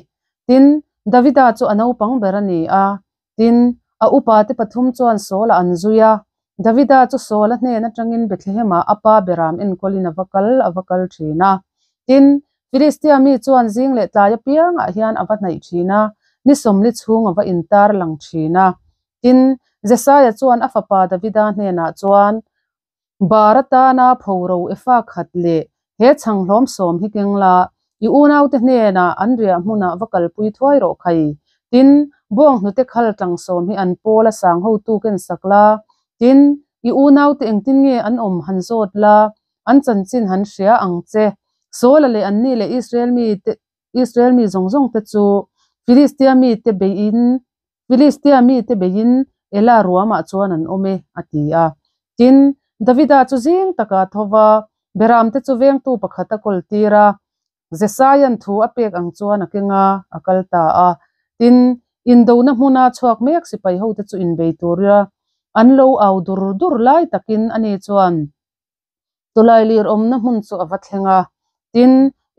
Tin, Davida chu a naupang ber a ni a. Tin, a upate pathum chuan Saul-a an zui a. Davida chu Saul-a hnen atangin Bethlehem-ah a pa beram enkawlin a va kal a va kal thin a. Tin, Filistia mi chuan zing leh tlai apiangah hian a va hnaih thin a, ni sawmli chhung a va intar lang thin a. Tin, Jesaia chuan a fapa Davida hnenah chuan, Bar atana phoro efa khat leh he chhanghlawm sawm hi keng la, i unaute hnenah an riah hmunah va kalpui thuai rawh khai. Tin, bawnghnute khal tlang sawm hi an pawl a sang hotu ken sak la. Tin, i unaute engtin nge an awm han zawt la, an chanchin han hria ang che. Saula leh anni leh Israel mite Israel mi zawng zawng te chu Filistia mite beiin Filistia mite beiin Ela ruamah chuan an awm e, a ti a. Tin, Davida chu zing takah a tho va, Beramte chu vengtu pakhat a kawl tir a, Jesaia'n thu a pek ang chuan a keng a, a kal ta a. Tin, indona hmuna chhuak mek sipai hote chu inbei tura an lo au dur dur lai takin ani chuan Tawlai lir awmna hmun chu a va thleng a. Tin,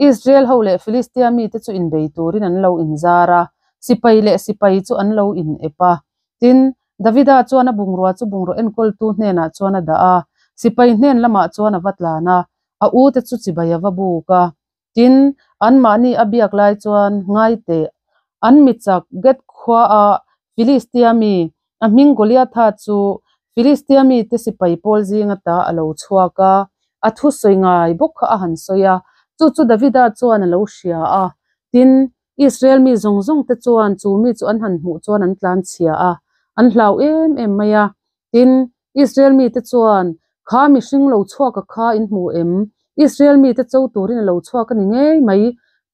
Israel ho leh Filistia mite chu inbei turin an lo inzar a, sipai leh sipai chu an lo inep a. Tin, Davida chuan a bungrua chu bungraw enkawltu hnenah chuan a dah a, sipai hnen lamah chuan a va tlan a, a ute chu chibai a va buk a. Tin, anmahni a biak lai chuan ngai teh, an mi chak Gath khuaah Filistia mi, a hming Goliatha chu Filistia mite sipai pawl zinga ta a lo chhuak a, a thusawi ngai bawk kha a han sawi a, chu chu Davida chuan a lo hria a. Tin, Israel mi zawng zawng te chuan chu mi chu an han hmuh chuan an tlan chhia a, an hlau em em mai a. Tin, Israel mite chuan, Kha mihring lo chhuak a kha in hmu em? Israel mite cho turin a lo chhuak a ni ngei mai.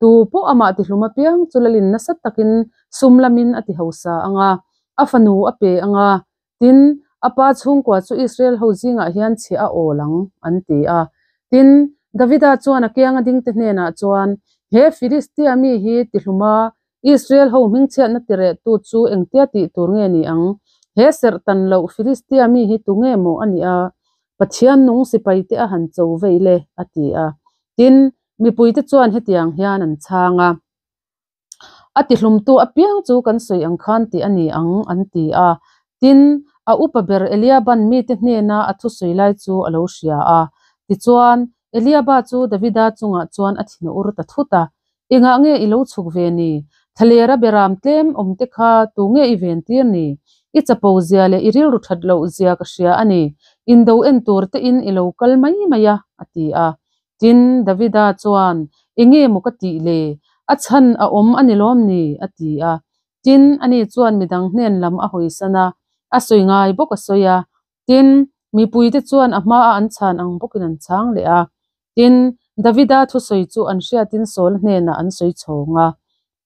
Tu pawh amah tihlum apiang chu lalin nasa takin sum lamin a ti hausa ang a, a fanu a pe ang a. Tin, a pa chhungkua chu Israel ho zingah hian chhiah a awl ang, an ti a. Tin, Davida chuan a kianga dingte hnenah chuan, He Filistia mi hi tihluma Israel ho hmingchhiatna tirehtu chu engtia tih tur nge ni ang? He serh tan loh Filistia mi hi tu nge maw a nih a? Pathian nung sipaite a han cho vei le, a ti a. Tin, mipuite chuan hetiang hian an chhang a, A tihlumtu apiang chu kan sawi ang khan tih a ni ang, an ti a. Tin, a upa ber Eliaban mite hnena a thusawi lai chu a lo hria a. Tichuan, Eliaba chu Davida chungah chuan a thin a ur ta thut a, Engah nge i lo chhuk ve ni? Thlalera beram tlem awm te kha tu nge i ven tir ni? I chapo zia leh i rilru that loh zia ka hria a ni. Indo en tur te in i lo kal mai mai a, a ti a. Tin, Davida chuan, Enge maw ka tih le? A chhan a awm a ni lawm ni? a ti a. Tin, ani chuan midang hnen lam a hawisan a, a sawi ngai bawk a sawi a. Tin, mipuite chuan a hmaa an chhan ang bawkin an chhang leh a. Tin, Davida thusawi chu an hriatin Saul hnenah an sawi chhawng a.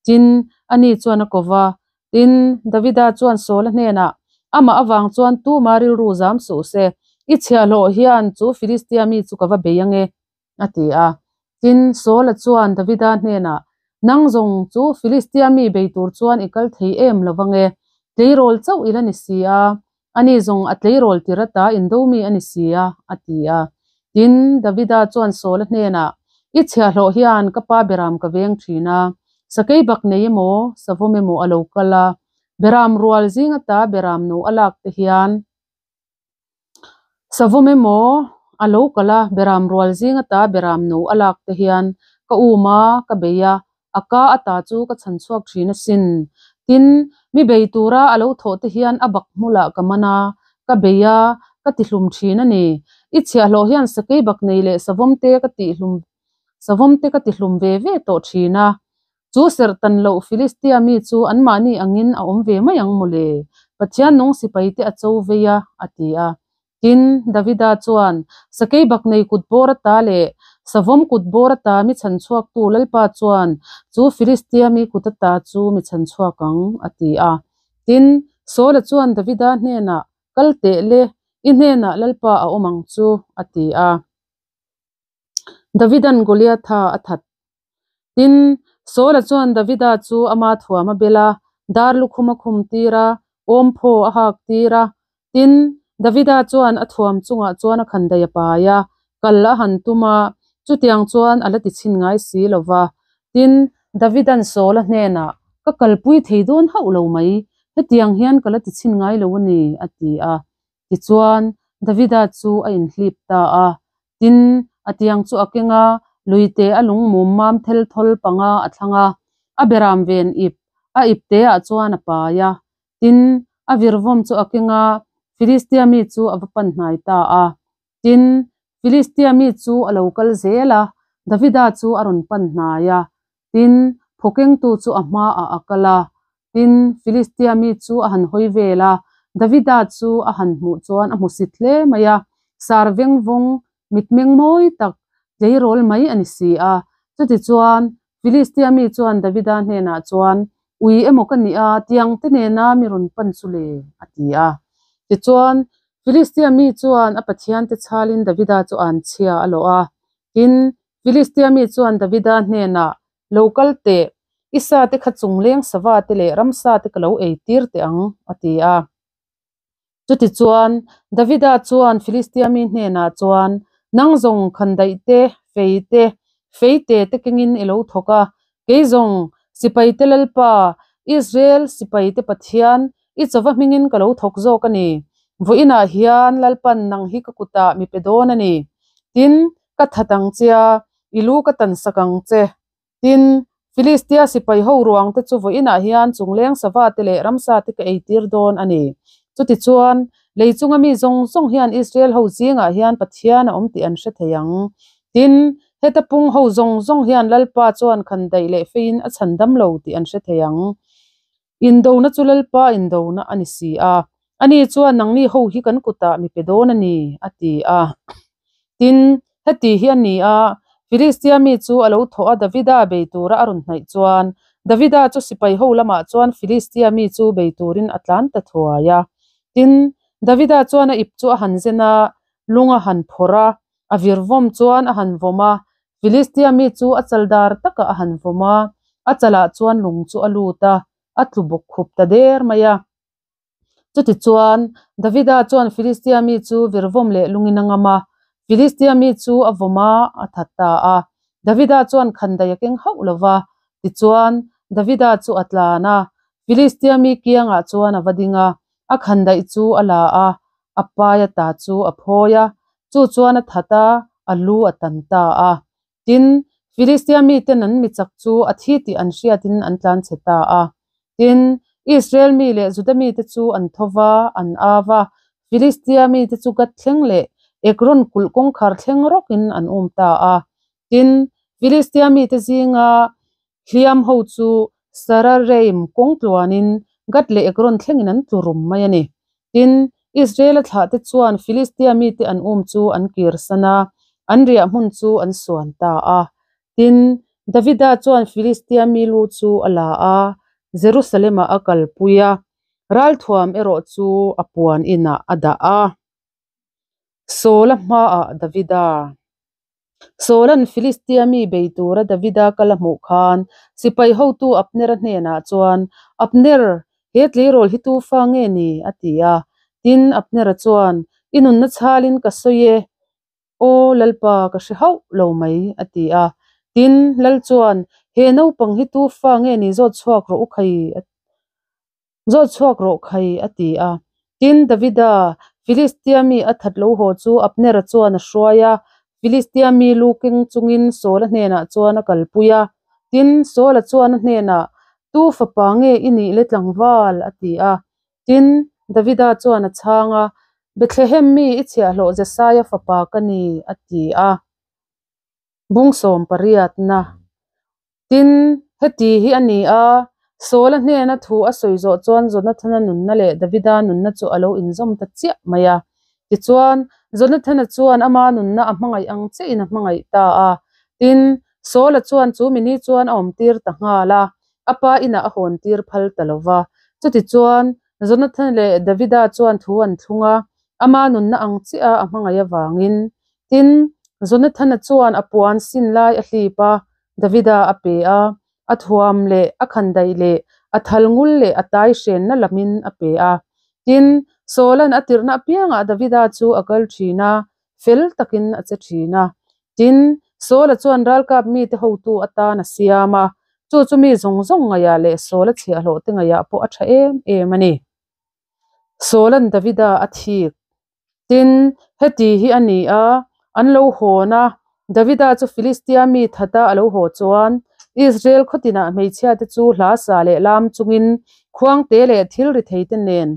Tin, ani chuan a ko va. Tin, Davida chuan Saula hnenah, Amah avang chuan tuma rilru zam suh se, i chhiahhlawh hian chu Filistia mi chu ka va bei ange, a ti a. Tin, Saula chuan Davida hnenah, Nang zawng chu Filistia mi bei tur chuan i kal thei em lo vange, tleirawl chauh i la ni si a, ani zawng a tleirawl tir ata indo mi a ni si a, a ti a. Tin, Davida chuan Saula hnenah, I chhiahhlawh hian ka pa beram ka veng thin a, sakei bak nei emaw, savawm emaw a lo kal a, beram rual zing ata beram no a lak te hian, Savawm emaw a lo kal a, beram rual zing ata beram no a lak te hian ka um a, ka bei a, a ka ata chu ka chhan chhuak thin asin. Tin, mi bei tura a lo thawh te hian a bak hmulah ka man a, ka bei a, ka tihlum thin a ni. I chhiahhlawh hian sakei bak nei leh savawm te ka tihlum savawm te ka tihlum ve ve tawh thin a. Chu serh tan loh Filistia mi chu anmahni angin a awm ve mai ang mawle, Pathian nung sipaite a cho vei a, a ti a. Tin, Davida chuan, Sakei baknei kut bawr ata leh savawm kut bawr ata mi chhan chhuaktu Lalpa chuan chu Filistia mi kut ata chu mi chhan chhuak ang, a ti a. Tin, Saula chuan Davida hnenah, Kal teh le, i hnenah Lalpa a awm ang chu, a ti a. Davidan Goliatha a that. Tin, Saula chuan Davida chu ama thuam a bel a, dar lukhum a khum tir a, awmphaw a hak tir a. Tin, Davida chuan a thuam chungah chuan a khandaih a pai a, kal a han tum a, chutiang chuan a la ti chhin ngai si lo va. Tin, Davidan Saula hnenah, Ka kalpui thei dawn hauh lo mai, hetiang hian ka la ti chhin ngai lo a ni, a ti a. Tichuan, Davida chu a inhlip ta a. Tin, a tiang chu a keng a, luite a lung mum mam thel thawl panga a thlang a, a beram ven ip, a ipte ah chuan a pai a. Tin, a virvawm chu a keng a, Filistia mi chu a va pan hnai ta a. Tin, Filistia mi chu a lo kal zel a, Davida chu a rawn pan hnai a. Tin, phawkengtu chu a hmaah a kal a. Tin, Filistia mi chu a han hawi vel a, Davida chu a han hmuh chuan a hmusit hle mai a, sar veng vawng mitmeng mawi tak tleirawl mai a ni si a. Chutichuan, Filistia mi chuan Davida hnenah chuan, Ui emaw ka nih a, tiang te nena mi rawn pan chu le? a ti a. Tichuan, Filistia mi chuan a pathiante chhalin Davida chu an chhia a lawh a. Tin, Filistia mi chuan Davida hnenah, Lo kal teh, i sa te kha chungleng sava te leh ramsa te ka lo ei tir teh ang, a ti a. Chutichuan, Davida chuan Filistia mi hnenah chuan, Nang zawng khandaih te, fei te, feite te kengin i lo thawk a, kei zawng sipaite Lalpa, Israel sipaite Pathian, i chawva hmingin ka lo thawk zawk a ni. Vawiinah hian Lalpan nang hi ka kutah mi pe dawn a ni. Tin, ka that ang che a, i lu ka tansak ang che. Tin, Filistia sipai ho ruang te chu vawiinah hian chungleng sava te leh ramsa te ka eitir dawn a ni. Chutichuan, lei chunga mi zawng zawng hian Israel ho zingah hian Pathian a awm tih an hre thei ang. Tin, heta pung ho zawng zawng hian Lalpa chuan khandaih leh feiin a chhan dam lo tih an hre thei ang. Indona chu Lalpa indona a ni si a, ani chuan nangni ho hi kan kutah mi pe dawn a ni, a ti a. Tin, heti hi a ni a, Filistia mi chu a lo thawh a Davida bei tura a rawn hnaih chuan, Davida chu sipai ho lamah chuan Filistia mi chu bei turin a tlan ta thuai a. Tin, Davida chuan a ip chu a han zen a, lung a han phawrh a, a virvawm chuan a han vawm a, Filistia mi chu a chal dar takah a han vawm a, a chalah chuan lung chu a lut a, a tlu bawk khup ta der mai a. Chutichuan, Davida chuan Filistia mi chu virvawm leh lungin a ngam a, Filistia mi chu a vawm a, a that ta a. Davida chuan khandaih a keng hauh lo va, tichuan, Davida chu a tlan a, Filistia mi kiangah chuan a va ding a, a khandaih chu a la a, a pai ata chu a phawi a, chu chuan a that a, a lu a tan ta a. Tin, Filistia miten an mi chak chu a thi tih an hriatin an tlan chhe ta a. Tin, Israel mi leh Juda mite chu an tho va, an au va, Filistia mite chu Gath thleng leh Ekron kulh kawngkhar thleng rawkin an um ta a. Tin, Filistia mite zinga Hliam ho chu Sarareim kawng tluanin Gath leh Ekron thlengin an tlu rum mai a ni. Tin, Israela thlahte chuan Filistia mite an um chu an kirsan a, an riah hmun chu an suan ta a. Tin, Davida chuan Filistia mi lu chu a la a, Jerusalem-ah a kalpui a, ralthuam erawh chu a puan inah a dah a. Saula hmaah Davida. Saula'n Filistia mi bei tura Davida kal a hmuh khan sipai hotu Abnera hnenah chuan, Abner, he tleirawl hi tu fa nge ni? a ti a. Tin, Abnera chuan, I nunna chhalin ka sawi e. Aw, Lalpa, ka hre hauh lo mai, a ti a. Tin, Lal chuan, He naupang hi tu fa nge ni zawt chhuak rawh u khai? Zawt chhuak rawh khai, a ti a. Tin, Davida, Filistia mi a that lo haw chu Abnera chuan a hruai a, Filistia mi lu keng chungin Saula hnenah chuan a kalpui a. Tin, Saula chuan a hnenah, Tu fapa nge i nih le tlangval? a ti a. Tin, Davida chuan a chhang a, Bethlehem mi i chhiahhlawh Jesaia fapa ka ni, a ti a. Bungsawm pariatna. Tin, heti hi a ni a, Saula hnena thu a sawi zawh chuan Jonathana nunna leh Davida nunna chu a lo inzawm ta chiah mai a. Tichuan, Jonathana chuan ama nunna a hmangaih ang chiahin a hmangaih ta a. Tin, Saula chuan chu mini chuan a awmtir ta nghal a, a pa inah a hawntir phal ta lo va. Chutichuan, Jonathana leh Davida chuan thu an thlung a, ama nunna ang chiah a hmangaih avangin. Tin, Jonathana chuan a puan sin lai a hlip a, Davida a pe a, a thuam leh a khandaih leh a thal ngul leh a tai hrenna lamin a pe a. Tin, Saula'n a tirhna apiangah Davida chu a kal thin a, fel takin a che thin a. Tin, Saula chuan ralkap mite hotu atan a siam a, chu chu mi zawng zawng ngaihah leh Saula chhiahhlawhte ngaihah pawh a tha em em a ni. Saula'n Davida a thik. Tin, heti hi a ni a, an lo hawn a, Davida chu Filistia mi thata a lo haw chuan, Israel khaw tinah hmeichhiate chu hla sa leh lam chungin khuangte leh thil ri theite nen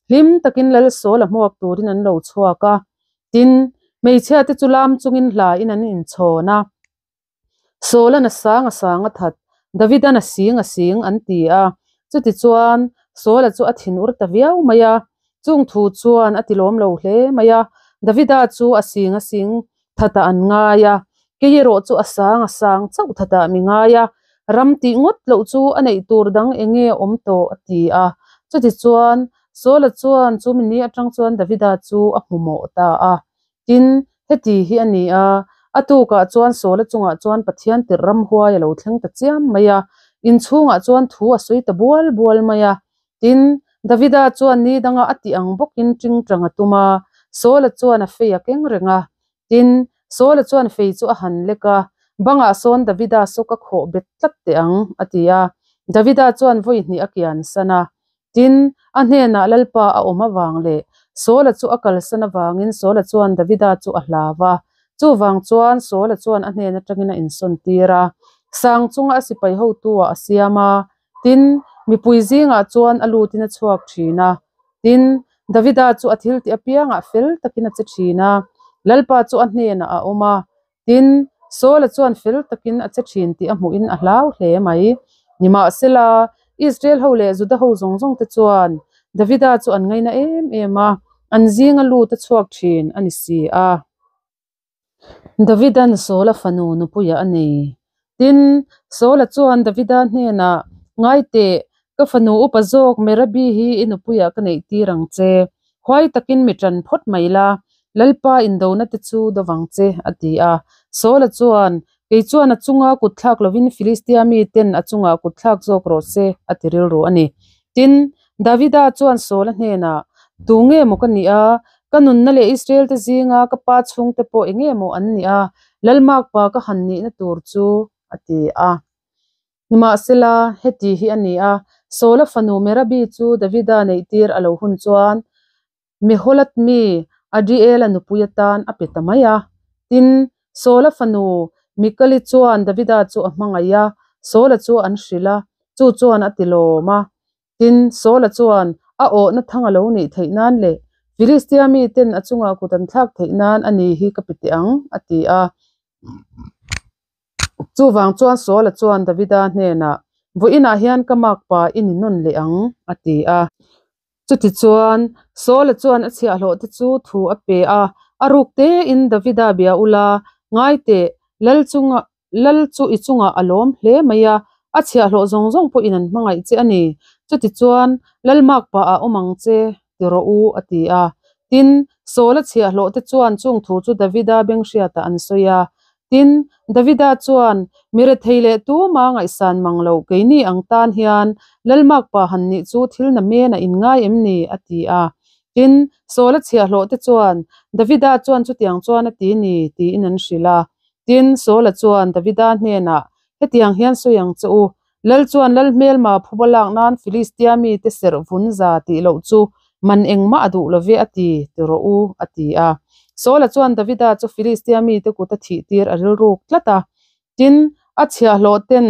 hlim takin Lal Saula hmuak turin an lo chhuak a. Tin, hmeichhiate chu lam chungin hlain an inchhawn a. Saula'n a sang a sang a that, Davida'n a sing a sing an ti a. Chutichuan, Saula chu a thinur ta viau mai a. Chung thu chuan a ti lawm lo hle mai a. Davida chu a sing a sing thatah an ngai a, kei erawh chu a sang a sang chauh thatah mi ngai a. Ram tih ngawt loh chu a neih tur dang eng nge awm tawh a ti a. Chutichuan, Saula chuan chu mini atang chuan Davida chu a hmu mawh ta a. Tin, heti hi a ni a, a tukah chuan Sawla chungah chuan Pathian tirh ramhuai a lo thleng ta chiam mai a, inchhungah chuan thu a sawi ta bual bual mai a. Tin, Davida chuan ni danga a tih ang bawkin tingtang a tum a, Sawla chuan a fei a keng reng a. Tin, Sawla chuan fei chu a han lek a, Bangah sawn Davida saw ka khawh bet tlat teh ang, a ti a. Davida chuan vawi hnih a kian san a. Tin, a hnenah Lalpa a awm avang leh Saula chu a kalsan avangin Saula chuan Davida chu a hlau a. Chuvang chuan Saula chuan a hnen atangin a insawntir a, sang chunga a sipai hotu-ah a siam a. Tin, mipui zingah chuan a lutin a chhuak thin a. Tin, Davida chu a thiltih apiangah fel takin a che thin a, Lalpa chu a hnenah a awm a. Tin, Saula chuan fel takin a che thin tih a hmuhin a hlau hle mai. Nimahsela, Israel ho leh Juda ho zawng zawng te chuan Davida chu an ngaina em em a, an zinga lut a chhuak thin a ni si a. Davida'n Saula fanu nupuia a nei. Tin, Saula chuan Davida hnenah, Ngai teh, ka fanu upa zawk Merabi hi i nupuiah ka neih tir ang che. Huai takin mi ṭan phawt mai la, Lalpa indona te chu do vang che, a ti a. Saula chuan, Kei chuan a chunga kut thlak lovin Filistia miten a chungah kut thlak zawk rawh se, a ti rilru a ni. Tin, Davida chuan Saula hnenah, Tu nge maw ka nih a? Ka nunna leh Israel-te zinga ka pa chhungte pawh eng nge maw an nih a? Lalmakpa ka han nihna tur chu, a ti a. Nimahsela, heti hi a ni a, Saula fanu Merabi chu Davida neihtir a lo hun chuan Meholat mi Adriela nupui atan a pe ta mai a. Tin, Saula fanu Mikali chuan Davida chu a hmangaih a, Saula chu an hrilh a, chu chuan a ti lawm a. Tin, Saula chuan a awhna thang a lo nih theih nan leh Filistia miten a chungah kut an thlak theih nan a ni hi ka pe teh ang, a ti a. Chuvang chuan Saula chuan Davida hnenah, Vawiinah hian ka makpa i ni nawn leh ang, a ti a. Chutichuan, Saula chuan a chhiahhlawhte chu thu a pe a, A ruk tein Davida bia ula, ngai teh, Lal chunga Lal chu i chungah a lawm hle mai a, a chhiahhlawh zawng zawng pawhin an hmangaih che a ni. Chutichuan, Lal makpa ah awm ang che, ti rawh u, a ti a. Tin, Saula chhiahhlawhte chuan chung thu chu Davida benghriatah an sawi a. Tin, Davida chuan, Mi rethei leh tuma ngaihsan mang lo keini ang tan hian Lal makpa han nih chu thil na men a inngai em ni? a ti a. Tin, Saula chhiahhlawhte chuan, Davida chuan chutiang chuan a ti ni, tiin an hrilh a. Tin, Saula chuan Davida hnenah, Hetiang hian sawi ang che u, Lal chuan Lal hmelma phuba lak nan Filistia mite serh vun za tih loh chu man engmah a duh lo ve a ti, ti rawh u, a ti a. Saula chuan Davida chu Filistia mite kut a thih tir a rilruk tlat a. Tin, a chhiahhlawhten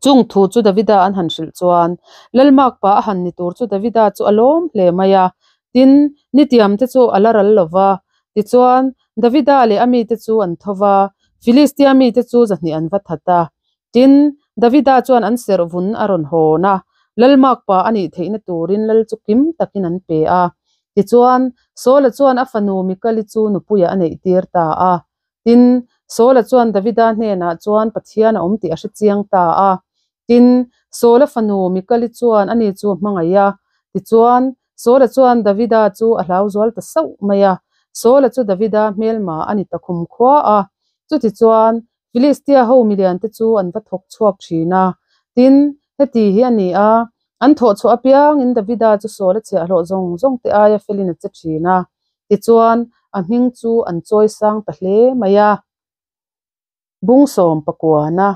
Chung thu chu Davida an han hrilh chuan Lalmakpa a han ni tur chu Davida chu a lawm hle mai a, tin, nitiamte chu a la ral lo va. Tichuan, Davida leh a mite chu an tho va, Filistia mite chu zahnih an va that a. Tin, Davida chuan an serh vun a rawn hawn a, Lalmakpa a nih theihna turin lal chu kim takin an pe a. Tichuan, Saula chuan a fanu Mikali chu nupuiah a neihtir ta a. Tin, Saula chuan Davida hnenah chuan Pathian a awm tih a hre chiang ta a. Tin, Saula fanu Mikali chuan ani chu a hmangaih a. Tichuan, Saula chuan Davida chu a hlau zual ta sauh mai a. Saula chu Davida hmelma a ni ta khumkhua a. Chutichuan, Filistia ho miliante chu an va thawk chhuak thin a. Tin, heti hi a ni a, an thawh chhuah apiangin Davida chu Saula chhiahhlawh zawng zawngte aia felin a che thin a. Tichuan, a hming chu an chawi sang ta hle mai a. Bung sawm pakuana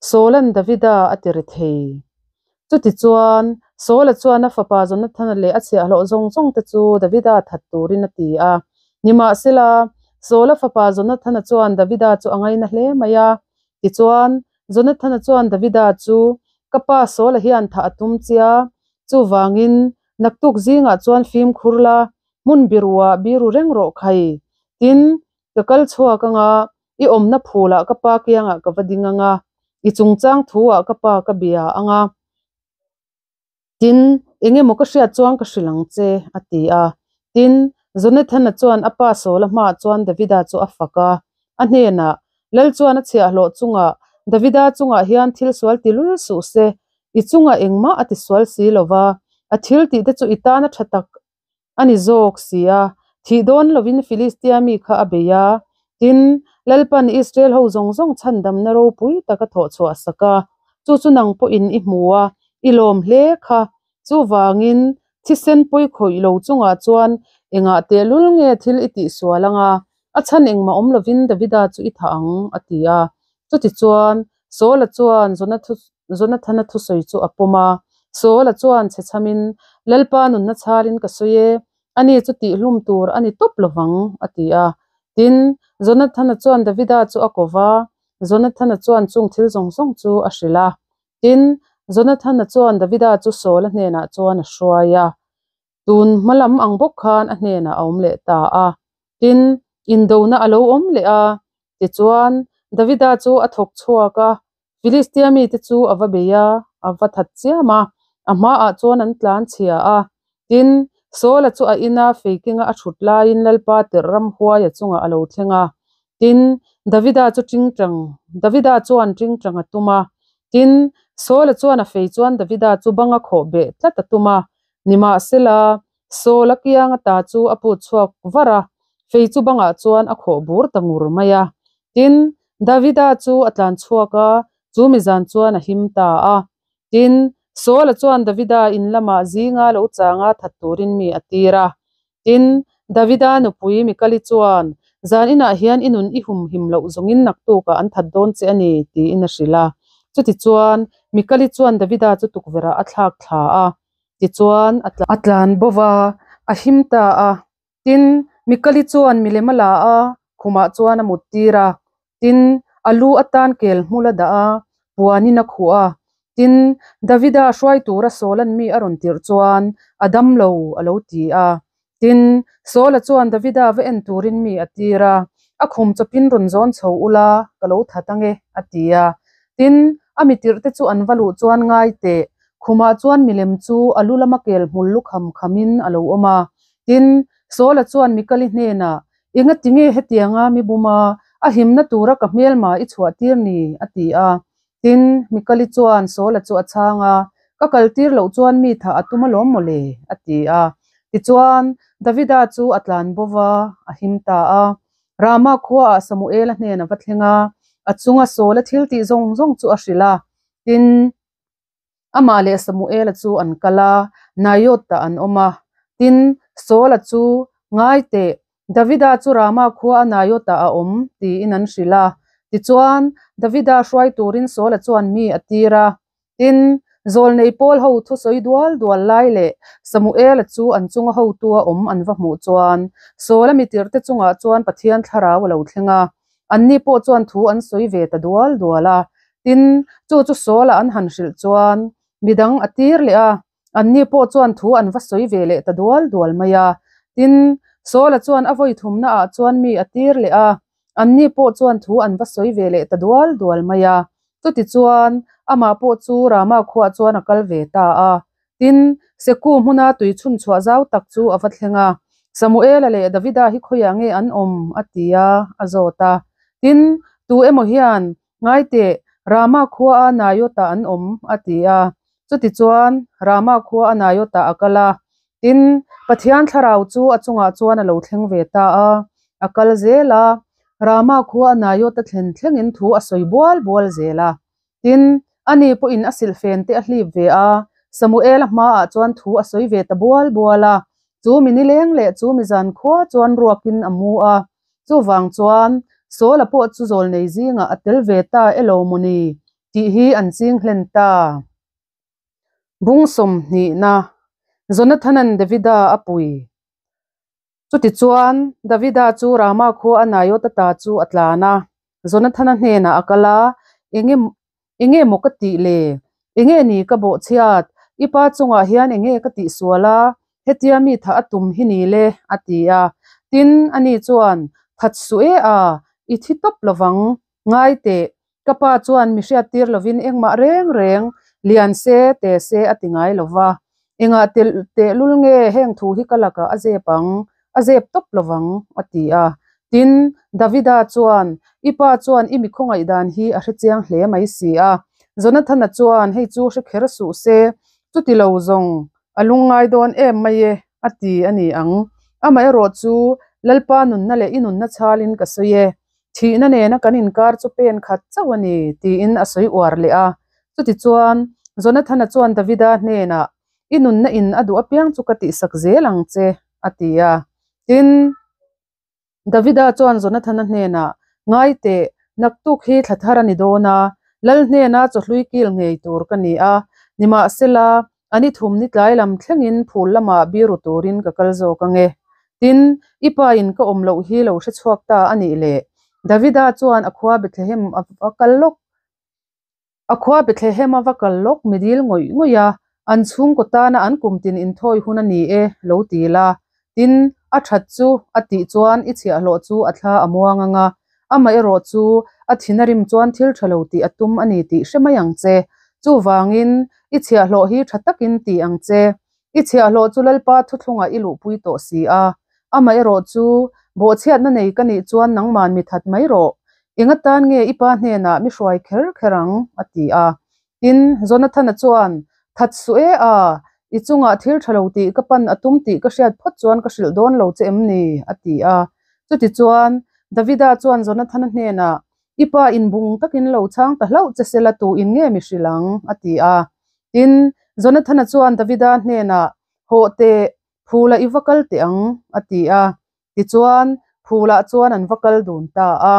Saula'n Davida a ti ri thei. Chutichuan, Saula chuan a fapa Jonathana leh a chhiahhlawh zawng zawngte chu Davida that turin a ti a. Nimahsela, Saula fapa Jonathana chuan Davida chu a ngaina hle mai a. Tichuan, Jonathana chuan Davida chu, Ka pa Saula hian thah a tum chia, chuvangin naktuk zingah chuan fimkhur la, hmun biruah biru reng rawh khai. Tin, Ka kal chhuak anga, i awmna phulah ka pa kiangah ka va ding anga, i chungchang thuah ka pa ka bia anga, tin, eng emaw ka hriat chuan ka hrilh ang che, a ti a. Tin, Jonathana chuan a pa Saula hmaah chuan Davida chu a fak a, a hnenah, Lal chuan a chhiahhlawh chungah, Davida chungah hian thil sual ti lul suh se, i chungah engmah a tisual si lo va, a thil tihte chu i tan a tha tak a ni zawk si a, thih dawn lovin Filistia mi kha a bei a. Tin, Lalpan Israel ho zawng zawng chhandamna ropui tak a thawh chhuah sak a, chu chu nang pawhin i hmu a, i lawm hle kha. Chuvangin, thisen pawi khawih lo chungah chuan engah tehlul nge thil i tihsual anga, a chhan engmah awm lovin Davida chu i thah ang, a ti a. Chutichuan, Saula chuan Jonathana thusawi chu a pawm a. Saula chuan chhe chhamin, Lalpa nunna chhalin ka sawi e, ani chu tihhlum tur a ni tawp lo vang, a ti a. Tin, Jonathana chuan Davida chu a ko va, Jonathana chuan chung thil zawng zawng chu a hrilh a. Tin, Jonathana chuan Davida chu Saula hnenah chuan a hruai a. Tun hma lam ang bawk khan a hnenah a awm leh ta a. Tin, indona a lo awm leh a. Tichuan, Davida chu a thawk chhuak a, Filistia mite chu a va bei a, a va that chiam a, a hmaah chuan an tlan chhia a. Tin, Saula chu a ina feikinga a thut laiin Lalpa tirh ramhuaia chungah a lo thleng a. Tin, Davida chu tingtang, Davida chuan tingtang a tum a. Tin, Saula chuan a fei chuan Davida chu banga khawh beh tlat a tum a. Nimahsela, Saul a kiang ata chu a put chhuak var a, fei chu bangah chuan a khawh bur ta ngur mai a. Tin, Davida chu a tlan chhuak a, chu mi zan chuan a him ta a. Tin, Saul-a chuan Davida in lamah zinga lo changa that turin mi a tir a. Tin, Davida nupui Mikali chuan, Zan inah hian i nun i humhim loh zawngin naktukah an that dawn che a ni, tiin a hrilh a. Chutichuan, Mikali chuan Davida chu tukverhah a thlak thla a. Tichuan, a tlan bo va, a him ta a. Tin, Mikali chuan milem a la a, khumah chuan a mut tir a. Tin, a lu atan kel hmul a dah a, puanin a khuh a. Tin, Davida hruai tura Saula'n mi a rawn tirh chuan, A dam lo, a lo ti a. Tin, Saula chuan Davida va en turin mi a tir a, A khum chawpin rawn zawn chho ula, ka lo that ange, a ti a. Tin, a mi tirhte chu an va luh chuan ngai teh, khumah chuan milem chu a lu lama kel hmul lu kham khamin a lo awm a. Tin, Saula chuan Mikali hnenah, Engati nge hetianga mi buma a himna tura ka hmelma i chhuah tir ni? a ti a. Tin, Mikali chuan Saula chu a chhang a, Ka kal tir loh chuan mi thah a tum alawm maw le? a ti a. Tichuan, Davida chu a tlan bo va, a him ta a. Rama khuaah Samuela hnen a va thleng a, a chunga Saula thil tih zawng zawng chu a hrilh a. Tin, Amah leh Samuela chu an kal a, Naioth-ah an awm a. Tin, Saula chu, Ngai teh, Davida chu Rama khua a Naioth-ah a awm, tiin an hrilh a. Tichuan, Davida hruai turin Saula chuan mi a tir a. Tin, zawlnei Paul ho thusawi dual dual lai leh Samuela chu an chunga hotua awm an va hmuh chuan, Saula mitirhte chungah chuan Pathian thlarau a lo thleng a. Anni pawh chuan thu an sawi ve ta dual dual a. Tin, chu chu Saula an han hrilh chuan midang a tir leh a, anni pawh chuan thu an va sawi ve leh ta dual dual mai a. Tin, Saula chuan a vawi thumnaah chuan mi a tir leh a, anni pawh chuan thu an va sawi ve leh ta dual dual mai a. Chutichuan, amah pawh chu Rama khuaah chuan a kal ve ta a. Tin, Seku hmuna tui chhunchhuah zau tak chu a va thleng a, Samuela leh Davida hi khawiah nge an awm? a ti a, a zawt a. Tin, tu emaw hian, Ngai teh, Rama khua a Naiotah an awm, a ti a. Chutichuan, Rama khua a Naiotah a kal a. Tin, Pathian thlarau chu a chungah chuan a lo thleng ve ta a, a kal zel a, Rama khua a Naiot a thlen thlengin thu a sawi bual bual zel a. Tin, ani pawhin a silhfen te a hlip ve a, Samuela hmaah chuan thu a sawi ve ta bual bual a. Chu mi nileng leh chu mi zan khua chuan ruakin a mu a. Chuvang chuan, Saula pawh chu zawlnei zingah a tel ve ta elo mawni tih hi an ching hlen ta. Bung sawmhnihna, Jonathana'n Davida a pui. Chutichuan, Davida chu Rama khua a Naiot ata chu a tlan a, Jonathana hnenah a kal a, Enge, enge maw ka tih le? Enge ni ka bawhchhiat? I pa chungah hian enge ka tihsual a? Hetia mi tha a tum hi ni le, a ti a. Tin, ani chuan, That suh e a, i thi tawp lovang. Ngai teh, ka pa chuan mi hriattir lovin engmah reng reng, lian se, te se a ti ngai lo va. Engah tehlul nge heng thu hi ka lakah a zep ang? A zep tawp lovang, a ti a. Tin, Davida chuan, I pa chuan i mi khawngaih dan hi a hrechiang hle mai si a. Jonathana chuan, Hei chu hre kher suh se, chuti lo zawng a lungngai dawn em mai e, a ti a ni ang. Amaherawhchu, Lalpa nunna leh i nunna chhalin ka sawi e. Thihna nena kan inkar chu pen khat chauh a ni, tiin a sawi uar leh a. Chutichuan, Jonathana chuan Davida hnenah, I nunna in a duh apiang chu ka tihsak zel ang che, a ti a. Tin, Davida chuan Jonathana hnenah, Ngai teh, naktuk hi thla thar a ni dawn a, lal hnena chawhlui kil ngei tur ka ni a, nimahsela, A ni thum ni tlai lam thlengin phul lamah biru turin ka kal zawk ange. Tin, i pa in ka awm loh hi lo hre chhuak ta a nih le. Davida chuan a khua Bethlehem a va kal lawk. A khua Bethlehem a va kal lawk mi dil ngawih ngawih a, an chhungkaw tana an kum tin inthawi hun a ni e, lo ti la. Tin, a that chu a tih chuan i chhiahhlawh chu a thla a muang ang a, amaherawh chu a thin a rim chuan thil tha lo tih a tum a ni tih hre mai ang che. Chuvangin, i chhiahhlawh hi tha takin ti ang che. I chhiahhlawh chu Lalpa thuthlungah i luhpui tawh si a, amaherawh chu bawhchhiatna nei ka nih chuan nangman mi that mai rawh. Enga tan nge i pa hnenah mi hruai kher kher ang? a ti a. Tin, Jonathana chuan, That suh e a, i chungah thil tha lo tih ka pan a tum tih ka hriat phawt chuan ka hrilh dawn lo che em ni? a ti a. Chutichuan, Davida chuan Jonathana hnenah, I pa inbung takin lo chhang ta hlauh che sela tu in nge mi hrilh ang? a ti a. Tin, Jonathana chuan Davida hnenah, Hawh teh, phulah i va kal teh ang, a ti a. Tichuan, phulah chuan an va kal dun ta a.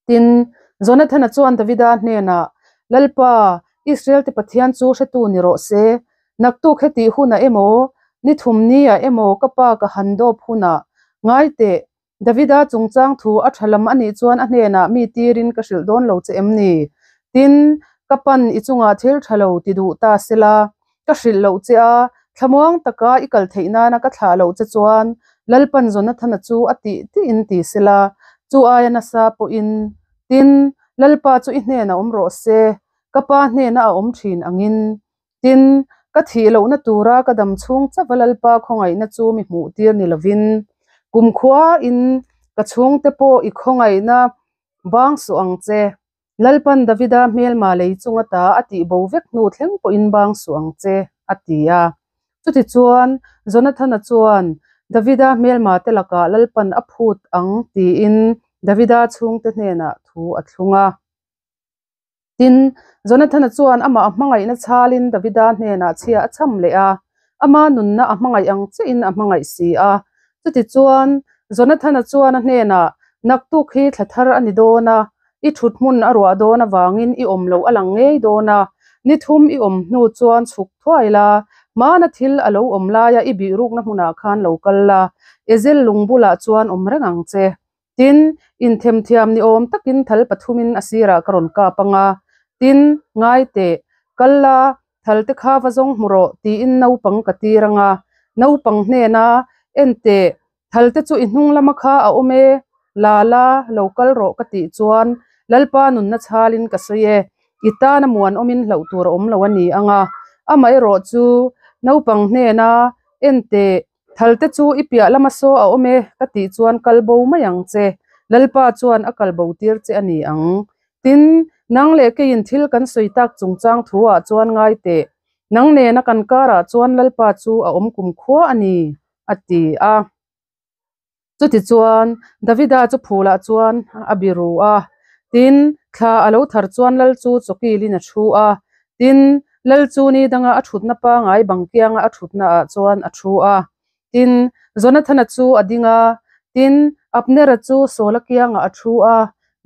Tin, Jonathana chuan Davida hnenah, Lalpa, Israel-te Pathian chu hretu ni rawh se. Naktuk hetih hunah emaw, ni thum niah emaw ka pa ka han dawp hunah, ngai teh, Davida chungchang thu a tha lam a nih chuan a hnenah mi tirin ka hrilh dawn lo che em ni? Tin, ka pan i chungah thil tha lo ti duh ta sela, Ka hrilh loh che a, thlamuang taka i kal theih nana ka thlah loh che chuan Lalpan Jonathana chu a tih tiin ti sela, chu aia nasa pawhin, Tin, Lalpa chu i hnenah awm rawh se, ka pa hnena a awm thin angin. Tin, ka thih lohna tura ka dam chhung chauha Lalpa khawngaihna chu mi hmuh tir ni lovin, kumkhuain ka chhungte pawh i khawngaihna bang suh ang che. Lalpan Davida hmelma lei chunga ta a tih bo vek hnu thleng pawhin bang suh ang che, a ti a. Chutichuan, Jonathana chuan, Davida hmelma te lakah Lalpan a phut ang tiin Davida chhungte hnenah thu a thlung a. Tin, Jonathana chuan amah a hmangaihna chhalin Davida hnenah chhia a cham leh a, ama nunna a hmangaih ang chiahin a hmangaih si a. Chutichuan, Jonathana chuan a hnenah, Naktuk hi thla thar a ni dawn a, I thut hmun a ruah dawn avangin i awm loh a lang ngei dawn a, ni thum i awm hnu chuan chhuk thuai la, hmana thil a lo awm laia i bihrukna hmunah khan lo kal la, Ezel lung bulah chuan awm reng ang che. Tin, inthemthiam ni awm takin thal pathumin a sirah ka rawn kap ang a, tin, ngai teh, kal la, thal te kha va zawng hmu rawh, tiin naupang ka tir ang a, naupang hnena, En teh, Thal te chu i hnung lama kha a awm e, la la, lo kal rawh ka tih chuan Lalpa nunna chhalin ka sawi e, i tana muan awmin hlauh tur a awm lo a ni ang a, amaherawh chu naupang hnena en teh, thal te chu i piah lama saw a awm e ka tih chuan kal bo mai ang che, Lalpa chuan a kal bo tir che a ni ang. Tin, nang leh keiin thil kan sawi tak chungchang thu ah chuan ngai teh. Nang nena kan karah chuan Lalpa chu a awm kumkhua a ni, a ti a. Chutichuan, Davida chu phulah chuan a biru a. Tin, thla a lo thar chuan lal chu chawkilin a thu a. Tin, lal chu ni danga a thutna pangai bang kianga a thutnaah chuan a thu a. Tin, Jonathana chu a ding a. Tin, Abnera chu Saula kiangah a thu a,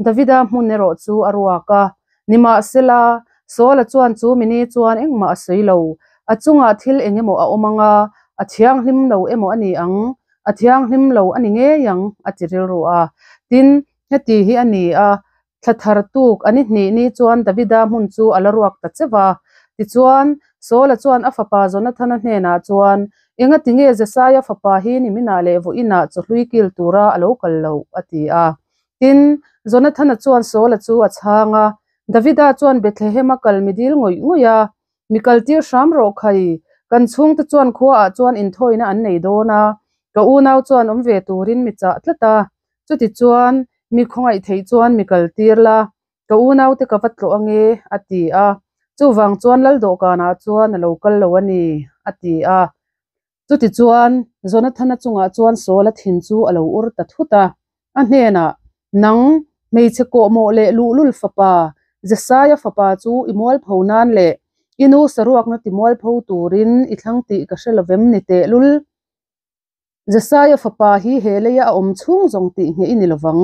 Davida hmun erawh chu a ruak a. Nimahsela, Saula chuan chu mini chuan engmah a sawi lo. A chungah thil eng emaw a awm ang a, a thianghlim lo emaw a ni ang, a thianghlim lo a ni ngei ang, a ti rilru a. Tin, heti hi a ni a, thla thar tuk a ni hnih ni chuan Davida hmun chu a la ruak ta cheu va. Tichuan, Saula chuan a fapa Jonathana hnenah chuan, Engati nge Jesaia fapa hi niminah leh vawiinah chawhlui kil tura a lo kal loh? a ti a. Tin, Jonathana chuan Saula chu a chhang a, Davida chuan Bethlehem-a kal mi dil ngawih ngawih a, Mi kaltir hram rawh khai, kan chhungte chuan khuaah chuan inthawina an nei dawn a, ka unau chuan awm ve turin mi chah tlat a, chutichuan mi khawngaih theih chuan mi kaltir la, ka unaute ka va tlawh ange, a ti a. Chuvang chuan Lal dawhkanah chuan a lo kal lo a ni, a ti a. Chutichuan, Jonathana chungah chuan Saula thin chu a lo ur ta thut a. A hnenah, Nang, hmeichhe kawhmawh leh luhlul fapa, Jesaia fapa chu i mualpho nan leh i nu saruakna ti mualpho turin i thlang tih ka hre lovem ni tehlul? Jesaia fapa hi he leia a awm chhung zawng tih ngheh i ni lovang,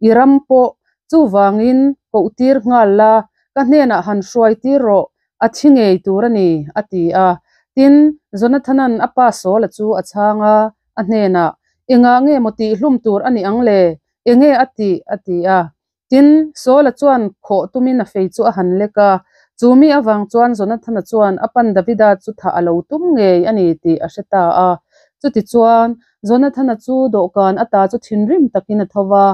i ram pawh. Chuvangin, kohtir nghal la, ka hnenah han hruai tir rawh, a thi ngei tur a ni, a ti a. Tin, Jonathana'n a pa Saula chu a chhang a, a hnenah, Engah nge maw tihhlum tur a nih ang le? Enge a tih? a ti a. Tin, Saula chuan khawh tumin a fei chu a han lek a. Chu mi avang chuan Jonathana chuan a pan Davida chu thah a lo tum ngei a ni tih a hre ta a. Chutichuan, Jonathana chu dawhkan ata chu thinrim takin a tho va.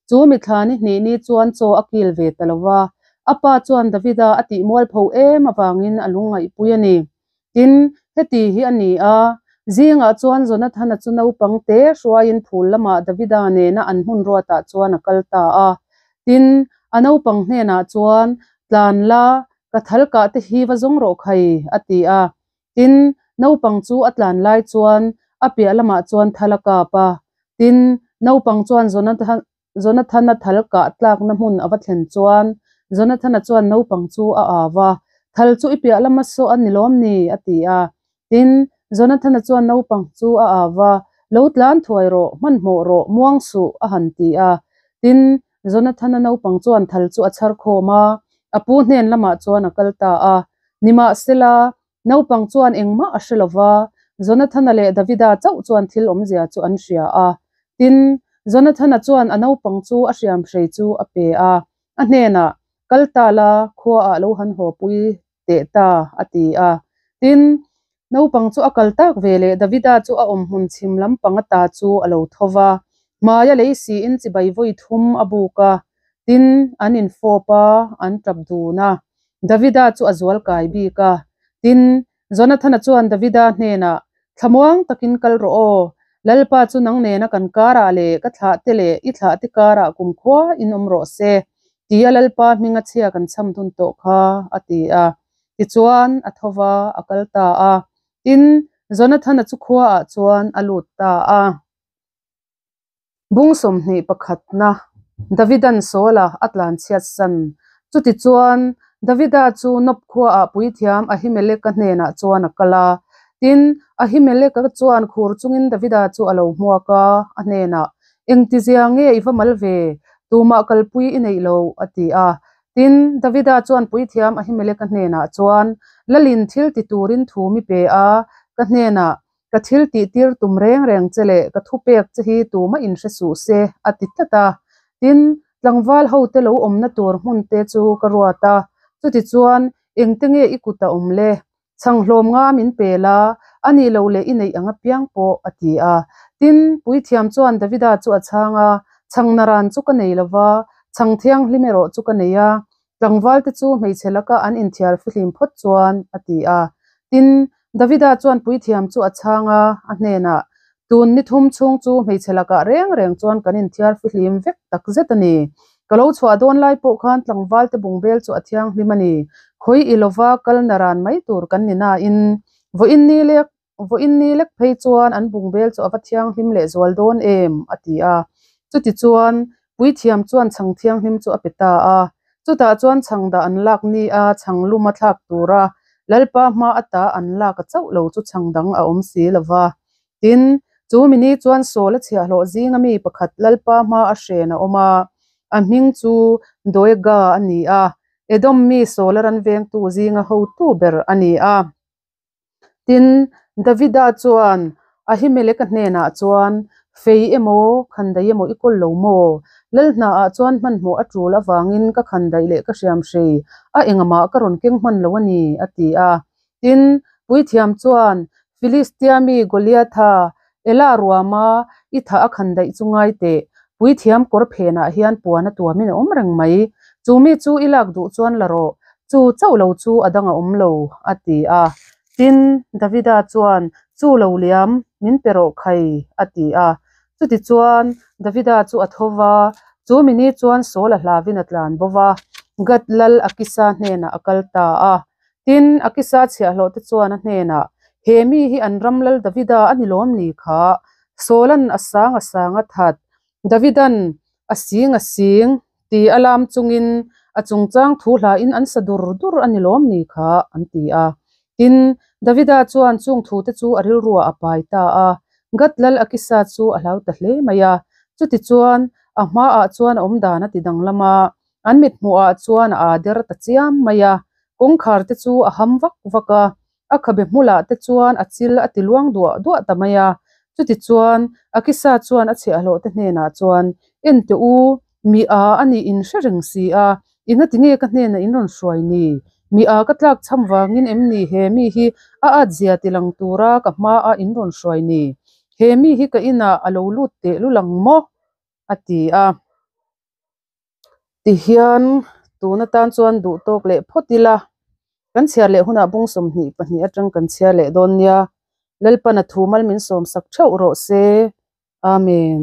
Chu mi thla ni hnih ni chuan chaw a kil ve ta lo va. A pa chuan Davida a tih mualpho em avangin a lungngaihpui a ni. Tin, heti hi a ni a, zingah chuan Jonathana chu naupang te hruaiin phul lamah Davida nena an hmun ruatah chuan a kal ta a. Tin, a naupang hnenah chuan, Tlan la, ka thal kah te hi va zawng rawh khai, a ti a. Tin, naupang chu a tlan lai chuan a piah lamah chuan thal a kap a. Tin, naupang chuan Jonathana thal kah tlakna hmun a va thlen chuan Jonathana chuan naupang chu a au a, Thal chu i piah lama saw a ni lawm ni? a ti a. Tin, Jonathana chuan naupang chu a au a, Lo tlan thuai rawh, hmanhmawh rawh, muang suh, a han ti a. Tin, Jonathana naupang chuan thal chu a chhar khawm a, a pu hnen lamah chuan a kal ta a. Nimahsela, Naupang chuan engmah a hre lo va, Jonathana leh Davida chauh chuan thil awmzia chu an hria a. Tin, Jonathana chuan a naupang chu a hriamhrei chu a pe a, a hnenah, Kal ta la, khuaah lo han haw pui teh ta, a ti a. Tin, naupang chu a kal tak ve leh Davida chu a awmhmun chhim lampang ata chu a lo tho va, hmaia lei siin chibai vawi thum a buk a. Tin, an infawp a, an tap dun a. Davida chu a zual kai bik a. Tin, Jonathana chuan Davida hnenah, Thlamuang takin kal rawh aw, Lalpa chu nang nena kan karah leh ka thlahte leh i thlahte karah kumkhua in awm rawh se, tia Lalpa hminga chhia kan cham dun tawh kha, a ti a. Tichuan, a tho va, a kal ta a. Tin, Jonathana chu khuaah chuan a lut ta a. Bung 21na, Davidan Saula a tlan chhiat san. Chutichuan, Davida chu Nob khuaah puithiam Ahimeleka hnenah chuan a kal a. Tin, Ahimeleka chuan khur chungin Davida chu a lo hmuak a, a hnenah, Engtizia nge i va mal ve? Tumah kalpui i neih lo, a ti a. Tin, Davida chuan puithiam Ahimeleka hnenah chuan, Lalin thil ti turin thu mi pe a, ka hnenah, Ka thil tih tir tum reng reng che leh ka thupek che hi tumah in hre suh se, a ti tlat a. Tin, tlangval hote lo awmna tur hmun te chu ka ruat a. Chutichuan, engte nge i kut a awm le? Chhang hlawm nga min pe la, a nih loh leh i neih ang apiang pawh, a ti a. Tin, puithiam chuan Davida chu a chhang a, Chhang naran chu ka nei lo va, chhang thianghlim erawh chu ka nei a. Tlangvalte chu hmeichhe laka an inthiar fihlim phawt chuan, a ti a. Tin, Davida chuan puithiam chu a chhang a, a hnenah, Tun ni thum chhung chu hmeichhe lakah reng reng chuan kan inthiar fihlim vek tak zet a ni. Ka lo chhuah dawn lai pawh khan tlangvalte bungbel chu a thianghlim a ni. Khawi i lova kal naran mai tur kan ni nain vawiin ni lek vawiin ni lek phei chuan an bungbel chu a va thianghlim leh zual dawn em? a ti a. Chutichuan, puithiam chuan chhang thianghlim chu a pe ta a. Chutah chuan chhang dah an lak ni a, chhang luma thlak tura Lalpa hma ata an lak a chauh lo chu chhang dang a awm si lo va. Tin, chu mi ni chuan Saul a chhiahhlawh zinga mi pakhat Lalpa hma a hren a awm a, a hming chu Doega a ni a, Edom mi Saul-a ran vengtu zinga hotu ber a ni a. Tin, Davida chuan Ahimeleka hnenah chuan, Fei emaw, khandaih emaw i kawl lo maw? Lal hnaah chuan hmanhmawh a tul avangin ka khandaih leh ka hriamhrei a engahmah ka rawn keng hman lo a ni, a ti a. Tin, puithiam chuan, Filistia mi Goliatha, Ela ruama i thah a khandaih chu ngai teh, puithiam kawr phenah hian puan a tuamin a awm reng mai. Chu mi chu i lak duh chuan la rawh, chu chauh lo chu a dang a awm lo, a ti a. Tin, Davida chuan, Chu lo liam, min pe rawh khai, a ti a. Chutichuan, Davida chu a tho va, chu mi ni chuan Saul a hlavin a tlan bo va, Gad lal Akisa hnenah a kal ta a. Tin, Akisa chhiahhlawhte chuan a hnenah, He mi hi an ram lal Davida a ni lawm ni kha? Saula'n a sang a sang a that, Davida'n a sing a sing ti a lam chungin a chungchang thu hlain an sa dur dur a ni lawm ni kha? an ti a. Tin, Davida chuan chung thute chu a rilruah a pai ta a. Gad lal Akisa chu a hlau ta hle mai a. Chutichuan, a hmaah chuan a awmdan a ti danglam a. An mithmuhah chuan a aa der ta chiam mai a, kawngkhar te chu a ham vak vak a, a khabe hmulah te chuan a chil a ti luang duah duah ta mai a. Chutichuan, Akisa chuan a chhiahhlawh te hnenah chuan, En teh u, mi aa a nih in hre reng si a, engati nge ka hnenah in rawn hruai ni? Mi aa ka tlak chham vangin em ni he mi hi a at zia ti lang tura ka hmaah in rawn hruai ni? He mi hi ka inah a lo lut teh lul ang maw? a ti a. Tihian tun atan chuan duh tawk leh phawt ila, kan chhiar leh hunah bung 22 atang kan chhiar leh dawn nia. Lalpan a thu mal min sawmsak theuh rawh se. Amen.